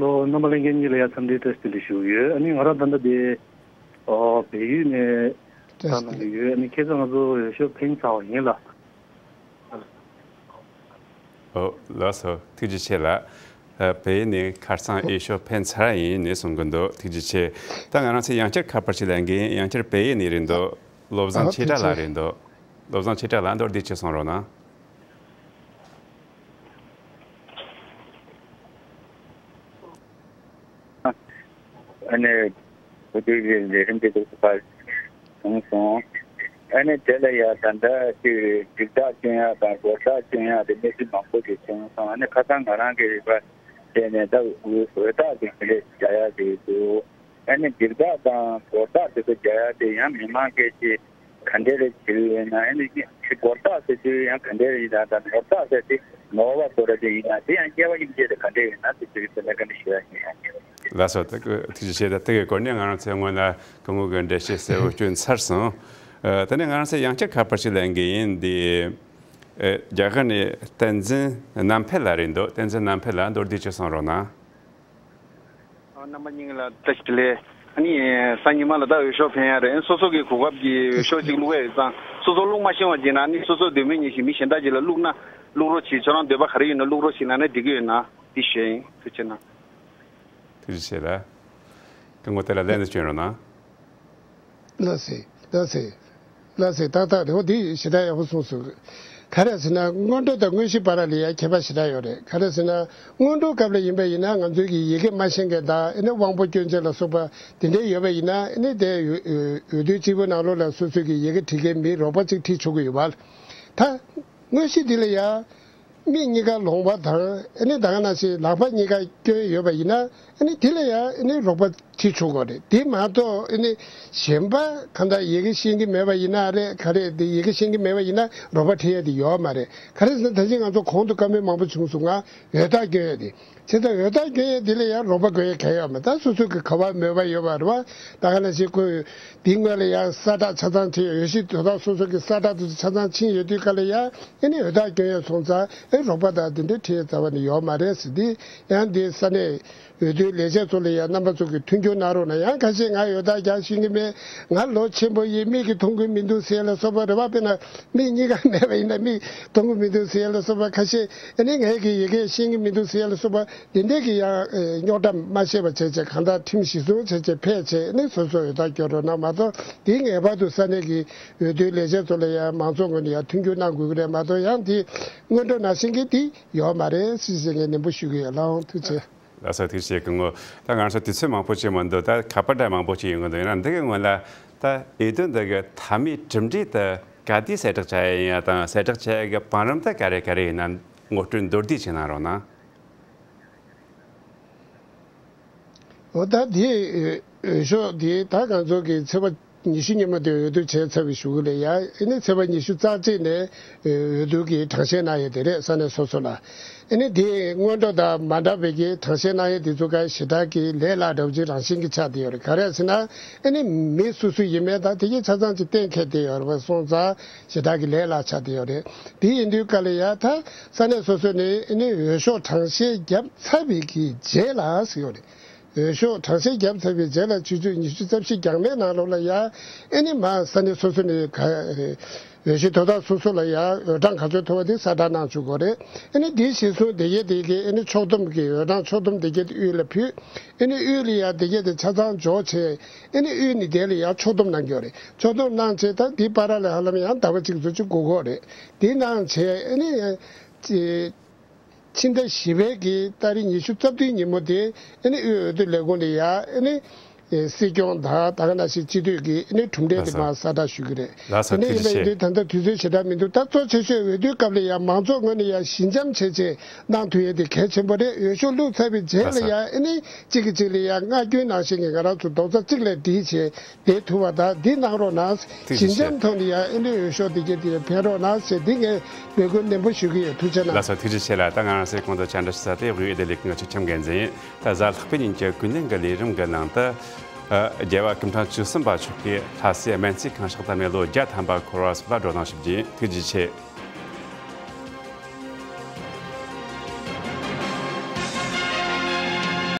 ལོ། རྣམ་པ་ལྷན་རྒྱས་གཉིས་ལ་ཡང་འཚམས་འདྲི་བཀྲ་ཤིས་བདེ་ལེགས་ཞུ་གི་ཡོད། ཨ་ནི་ང་རང་ད་ལྟ་དེ་ཨོ་བལ་ཡུལ་ནས་བཏང་གནང་གི་ཡོད། ཨ་ནི་ཁ་སང་ང་ཚོ་འོས་ཤོག་འཕེན་ཚར་བ་ཡིན་ལ། ཨོ་ལགས་སོ། ཐུགས་རྗེ་ཆེ་ལགས། ཨ་བལ་ཡུལ་ནས་ཁ་སང་འོས་ཤོག་འཕེན་ཚར་ཡིན་ནས་གསུང་གི་འདུག་ཐུགས་རྗེ་ཆེ། ད་ང་རང་ཚོས་ཡང་བསྐྱར་ཁ་པར་ཅིག་ལེན་གིན། ཡང་བསྐྱར་བལ་ཡུལ་ནས་རེད་འདུག་བློ་བཟང་ཨ་ཆོས་ཐུགས་རྗེ་གྲགས་ལགས་རེད་འདུག་བློ་བཟང་ཆོས་གྲགས་ལགས་མདོར་བསྡུས་ཅིག་གསུང་རོགས་གནང་། ཨ་ནི་བུ་དེ་གི་ལས་རིམ་དེ་ཚོ་ཕར་བྱུང་སོང་། ཨ་ནི་དེ་ལ་ཡ་ད་ལྟ་ཅིག་འཇིགས་སྐྲག་སྐྱོན་ཡ་དང་སྒོ་སྐྲག་སྐྱོན་ཡ་དེ་གནས་ཚུལ་མང་པོ་ཞིག་བྱུང་སོང་། ཨ་ནི་ཁ་སང་ང་རང་གི་རིག་པ་བྱས་ནས་ད་འོད་འོད་རྟགས་ཀྱི་དེ་འདྲས་རྒྱག་ཡ་དེ་འདུག་ཨ་ནི་འཇིགས་སྐྲག་དང་སྒོ་རྟགས་དེ་ཚོ་རྒྱག་ཡ་དེ་ཡང་མི་མང་སྐད་ཆ་ག་འདྲས་རེད་བྱེད་ཀྱི་ཡོད་ན། ཨ་ནི་སྒོ་རྟགས་ཟེར་དུས་ཡང་ག་འདྲས་རེད་ཡིན་ན་དང་ནོར་རྟགས་ཟེར་དེ་ནོར་བ་སྐོར་ར་དེ་ཡིན་ན་དེ་ཡང་སྐྱེ་བ་དབྱིན་ཇི་དེ་ག་འདྲས་ཡོད་ན་དེ་ཚོའི་ཐད་ལ་བཀའ་འདྲི་ཞུ་ཡ་ཡིན། ལགས་སོ། ཐུགས་རྗེ་ཆེ། ད་དེ་གའི་སྐོར་ནས་ང་རང་ཚོའི་སྔོན་ལ་སྐུ་ངོ་གི་འགྲེལ་བཤད་གསལ་པོ་བསྐྱོན་ཚར་སོང་། ཨ་དེ་ནས་ང་རང་ཚོའི་ཡང་བསྐྱར་ཁ་པར་ཞིག་ལེན་གི་ཡིན། འདི་ཨ་རྒྱ་གར་ནས་བསྟན་འཛིན་རྣམ་འཕེལ་ལགས་རེད་འདུག་བསྟན་འཛིན་རྣམ་འཕེལ་ལགས་མདོར་བསྡུས་ཅིག་གསུང་རོགས་གནང་། ཨ་རྣམ་པ་གཉིས་ལ་བཀྲ་ཤིས་བདེ་ལེགས། ཨ་ནི་གཟའ་ཉི་མ་ལ་ད་འོས་ཤོག་འཕེན་ཡ་རེད། སོ་སོ་གི་གོ་སྐབས་ཀྱི་འོས་ཤོག་ཅིག་བླུག་ཡ་ཡོད་ཙང་སོ་སོ་བླུག་མ་ཤེས་པ་ཅིག་ན་ཨ་ནི་སོ་སོ་འདོད་མོས་ཉིད་ཞིག་མི་གཞན་དག་ཅིག་ལ་བླུག་ན་བླུག་རོགས་གྱིས། ཁྱོད་རང་འདོད་པ་ག་རེ་ཡོད་ན་བླུག་རོགས་གྱིས་ལབ་ན་འགྲིག་གི་ཡོད་ན་དེ་ཞུ་ཡ་ཡིན། ཐུགས་རྗེ་ཆེ་གནང་། ཐུགས་རྗེ་ཆེ་ལགས། སྐུ་ངོ་དེ་ལ་ལན་དུ་བསྐྱོན་རོགས་གནང་། ལགས་སེ། ལགས་སེ། ལགས་སེ། ཏག་ཏག་རེད་བ། འདི་ཞེ་དྲག་ཡག་པོ་གསུངས་སོང་། ག་རེ་ཟེར་ན་སྔོན་འགྲོ་དང་དངོས་གཞི་བར་ལ་ཡང་ཁྱད་པར་ཞེ་དྲག་ཡོད་རེད། ག་རེ་ཟེར་ན་སྔོན་འགྲོ་སྐབས་ལ་ཡིན་པ་ཡིན་ན་ང་ཚོའི་གི་ཡི་གེ་མ་ཤེས་མཁན་དང་ཨ་ནི་དབང་པོ་སྐྱོན་ཅན་ལ་སོགས་པ་དེ་འདྲའི་ཡོད་པ་ཡིན་ན་ཨ་ནི་དེ་འོས་འོས་བསྡུའི་སྤྱི་པོ་ནང་ལོགས་ལ་སོ་སོའི་གི་ཡི་གེ་བྲིས་མཁན་མི་རོགས་པ་གཅིག་ཁྲིད་ཆོག་གི་ཡོད་པ། ད་དངོས་གཞི་འདི་ལ་ཡང་མིག་གཉིས་ཀ་ལོང་བ་དང་ཨ་ནི་ད་ག་ནང་བཞིན་ལག་པ་གཉིས་ཀ་སྐྱོན་ཡོད་པ་ཡིན་ན་ཨ་ནི་དེ་ལ་ཡང་ཨ་ནི་རོགས་པ་ཁྲིད་ཆོག་གི་རེད། དེ་མ་གཏོགས་ཨ་ནི་གཞན་པ་གང་ལྟར་ཡི་གེ་ཤེས་ཀྱི་མེད་པ་ཡིན་ན་རེད། ག་རེ་དེ་ཡི་གེ་ཤེས་ཀྱི་མེད་པ་ཡིན་ན་རོགས་པ་ཁྲིད་ཡ་དེ་ཡོད་མ་རེད། ག་རེ་ཟེར་ན་ད་ཅི་ང་ཚོ་གོང་དུ་བཀའ་མོལ་མང་པོ་བྱུང་སོང་། ང་འོས་རྟགས་སྐྱོན་ཡ་དེ་བྱས་ཙང་འོས་རྟགས་སྐྱོན་ཡ་དེ་ལ་ཡང་རོགས་པ་དགོས་ཡ་གང་ཡོད་མ་རེད། ད་སོ་སོ་གི་ག་པར་མོས་པ་ཡོད་པ་རེད་བ། ད་ག་ནང་བཞིན་ཁོས་དེའི་སྔོན་ལ་ཡང་ས་ཁྲ་ཆ་ཚང་ཁྲིད་ཡོད། འོས་གཞི་དོ་བདག་སོ་སོ་གི་ས་ཁྲ་དེ་ཚོ་ཆ་ཚང་ཕྱིན་ཡོད་དུས་ག་ལ་ཡང་ཨ་ནི་འོས་རྟགས་སྐྱོན་ཡ་སོང་ཙང་ཨེ་རོགས་པ་དང་དེ་འདྲའི་ཁྲིད་ཡ་རྩ་བ་ནས་ཡོད་མ་རེད་ཟེར། དེ་ཡང་དེ་ས་གནས་འོས་བསྡུའི་ལས་བྱེད་ཚོ་ལ་ཡང་རྣམ་པ་ཚོ་གི་མཐུན་འགྱུར། གནང་རོགས་གནང་། ཡང་ཁ་ཤས་ང་ཡོད་ད་རྒྱག་ཤེས་ཀྱི་མེད། ང་ལོ་ཆེན་པོ་ཡིན། མིག་གིས་མཐོང་གི་མི་འདུག་ཟེར་ལ་སོགས་པ་རེད་བ། དཔེར་ན་མིག་གཉིས་ཀ་མེད་པ་ཡིན་ན་མིག་མཐོང་གི་མི་འདུག་ཟེར་ལ་སོགས་པ། ཁ་ཤས་ཨ་ནི་ངས་ཀྱི་ཡི་གེ་ཤེས་ཀྱི་མི་འདུག་ཟེར་ལ་སོགས་པ། དེ་འདྲས་ཀྱི་ཡང་རྙོག་དྲ་མ་བཤད་པ་བྱས་བྱས། གང་ལྟར་ཁྲིམས་གཞི་བཟུང་བྱས་བྱས་ཕེབས་བྱས་ནས་སོ་སོ་འོས་རྟགས་སྐྱོར་རོགས་གནང་མ་གཏོགས། དེ་ངེས་པར་དུ་ས་གནས་ཀྱི་འོས་བསྡུའི་ལས་བྱེད་ཚོ་ལ་ཡང་མང་ཚོགས་ངོས་ནས་ཡང་མཐུན་འགྱུར་གནང་དགོས་ཀྱི་རེད་མ་གཏོགས། ཡང་དེ་སྔོན་འགྲོ་ནང་བཞིན་གྱི་དེ་ཡོད་མ་རེད་ཟེར་ཞེས་ངས་ནན་པོ་ཞུ་གི་ཡོད། ལགས་འོང་། ཐུགས་རྗེ་ཆེ། ལགས་སོ། ཐུགས་རྗེ་ཆེ། སྐུ་ངོ། ད་ང་ཚོ་དུས་ཚོད་མང་པོ་ཅིག་མི་འདུག་ད་ཁ་པར་འདྲ་མང་པོ་ཅིག་ཡོང་གི་འདུག་ཡིན་ན་འདི་གི་སྔོན་ལ་ད་འོས་བསྡུ་འདི་གི་མཐའ་མའི་གྲུབ་འབྲས་དེ་ག་དུས་གསལ་བསྒྲགས་བྱ་ཡ་ཡིན་ཡ་དང་། གསལ་བསྒྲགས་བྱ་ཡ་གི་བང་རིམ་དེ་ག་རེ་ག་རེ་ཡིན་ན་ངོ་སྤྲོད་མདོར་བསྡུས་ཅིག་གནང་རོགས་གནང་། འོ་ད་དེ་འོས་ཤོག་དེ་ད་ང་ཚོ་གི་ཚེས་པ་ཉི་ཤུ་ཉིན་མོ་དེ་འོས་བསྡུ་བྱས་ཚར་བའི་གཞུག་གུ་ལ་ཡ། ཨ་ནི་ཚེས་པ་ཉི་ཤུ་རྩ་གཅིག་ནས་འོས་བསྡུ་གི་གྲངས་བཤེར་གནང་ཡས་དེ་རེད། ས་གནས་སོ་སོ་ལ། ཨ་ནི་དེ་སྔོན་འགྲོ་དང་མ་འདྲ་བའི་གི་གྲངས་བཤེར་གནང་ཡས་དེ་ཚོ་ག་ཞེ་དྲག་གི་ལས་སླ་འདྲ་བོ་ཅིག་རང་བཞིན་གྱི་ཆགས་བསྡད་ཡོད་རེད། ག་རེ་ཟེར་ན་ཨ་ནི་མི་སུ་སུ་ཡིན་མིན་དང་དེ་གའི་ཆ་ཚང་ཅིག་གཏན་འཁེལ་བསྡད་ཡོད་རེད་པ། སོང་ཙང་ཞེ་དྲག་གི་ལས་སླ་ཆགས་བསྡད་ཡོད་རེད། དེ་ཡིན་དུས་ག་ལ་ཡ་ད་ས་གནས་སོ་སོ་ནས་ཨ་ནི་འོས་ཤོག་གྲངས་བཤེར་བརྒྱབ་ཚར་བའི་གི་རྗེས་ལ་ཟེར་ཡོད་རེད། འོས་ཤོག་གྲངས་བཤེར་བརྒྱབ་ཚར་བའི་རྗེས་ལ་ཆུ་ཚོད་ཉི་ཤུ་རྩ་བཞི་རྒྱང་ལས་ནང་ལོགས་ལ་ཡ། ཨ་ནི་མ་ས་གནས་སོ་སོ་ནས་ག་འོས་གཞི་དོན་དག་སོ་སོ་ལ་ཡ་འོས་གྲངས་ག་ཚོད་ཐོབ་པ་དེ་གསལ་བསྒྲགས་གནང་བཅུག་དགོས་རེད། ཨ་ནི་དེ་གཞིར་བཟུང་དེ་གས་དེ་གས་ཨ་ནི་ཕྱོགས་བསྡོམས་ཀྱི་འོས་གྲངས་ཕྱོགས་བསྡོམས་དེ་གས་དེ་དབུས་ལ་ཕུལ། ཨ་ནི་དབུས་ལ་ཡ་དེ་གས་དེ་ཆ་ཚང་འཇོག་བྱས། ཨ་ནི་དབུས་ནས་དེ་ལ་ཡ་ཕྱོགས་བསྡོམས་གནང་གི་ཡོད་རེད། ཕྱོགས་བསྡོམས་གནང་བྱས་ད་དེ་བར་ལ་ཧ་ལམ་ཡང་ཟླ་བ་གཅིག་ཙམ་ཅིག་འགོར་གྱི་ཡོད་རེད། དེ་གནང་བྱས་ཨ་ནི་ཅི། ཕྱི་ཟླ་བཞི་པའི་གི་ཏ་རིག་ཉི་ཤུ་རྩ་བདུན་ཉིན་མོ་དེ་ཨ་ནི་དབུས་འོས་བསྡུ་ལས་ཁུངས་ལ་ཡ་ཨ་ནི་སྲིད་སྐྱོང་དང་ད་ག་ནང་བཞིན་སྤྱི་འཐུས་ཀྱི་ཨ་ནི་གྲུབ་འབྲས་དེ་མར་གསལ་བསྒྲགས་ཞུ་གི་རེད། ལགས་སོ། དེ་ནས་ཐུགས་ཡིན་པ་རྗེ་ཆེ། ཡིན་དུས་ད་ལྟ་དུས་ཚོད་ཞེ་དྲག་མི་འདུག་ད་གཙོ་ཆེ་ཤོས་འོས་བསྡུའི་སྐབས་ལ་ཡ་མང་ཚོགས་ངོས་ནས་ཡ་ཞི་འཇམ་བྱས་བྱས་གནང་ཐུབ་ཡས་དེ་གལ་ཆེན་པོ་རེད། འོས་ཤོག་བླུགས་ཚར་བའི་རྗེས་ལ་ཡ་ཨ་ནི་གཅིག་གིས་གཅིག་ལ་ཡ་བསྔགས་སྐྱོན་ནང་བཞིན་གྱི་ང་རང་ཚོ་རྡོག་རྩ་གཅིག་ལ་སྒྲིལ་བྱས། དེ་ཐུབ་པ་དང་འདི་གནང་རོགས་གནང་། ཐུགས་རྗེ་ཆེ། ཞི་འཇམ་ཐོག་ནས་ཡང་ཨ་ནི་འོས་ཤོག་འདི་གས་དེ་ཕན་རོགས་གནང་ཟེར་འདི་ངས་འབོད་སྐུལ་ནན་པོ་ཞུ་གི་ཡོད། ཐུགས་རྗེ་གནང་། ལགས་སོ། ཐུགས་རྗེ་ཆེ་ལགས། ད་ང་རང་ཚོའི་གོང་དུ་བཅར་འདྲི་ཞུ་ས་དེ་དབུས་འོས་བསྡུ་ལས་ཁུངས་ཀྱི་ཁྲིམས་འགན་འཛིན་ཡིན། ད་གཟའ་ལྷག་པའི་ཉིན་གྱི་ཀུན་གླེང་གི་ལས་རིམ་གྱི་ནང་དུ། ཨ། རྒྱལ་བ་སྐུ་ཕྲེང་བཅུ་གསུམ་པ་མཆོག་གིས་ལྷ་སའི་སྨན་རྩིས་ཁང་ཕྱག་བཏབ་ནས་ལོ་བརྒྱ་ཐམ་པ་འཁོར་བ་སོགས་ལ་བགྲོ་གླེང་ཞུ་རྒྱུ་ཡིན། ཐུགས་རྗེ་ཆེ།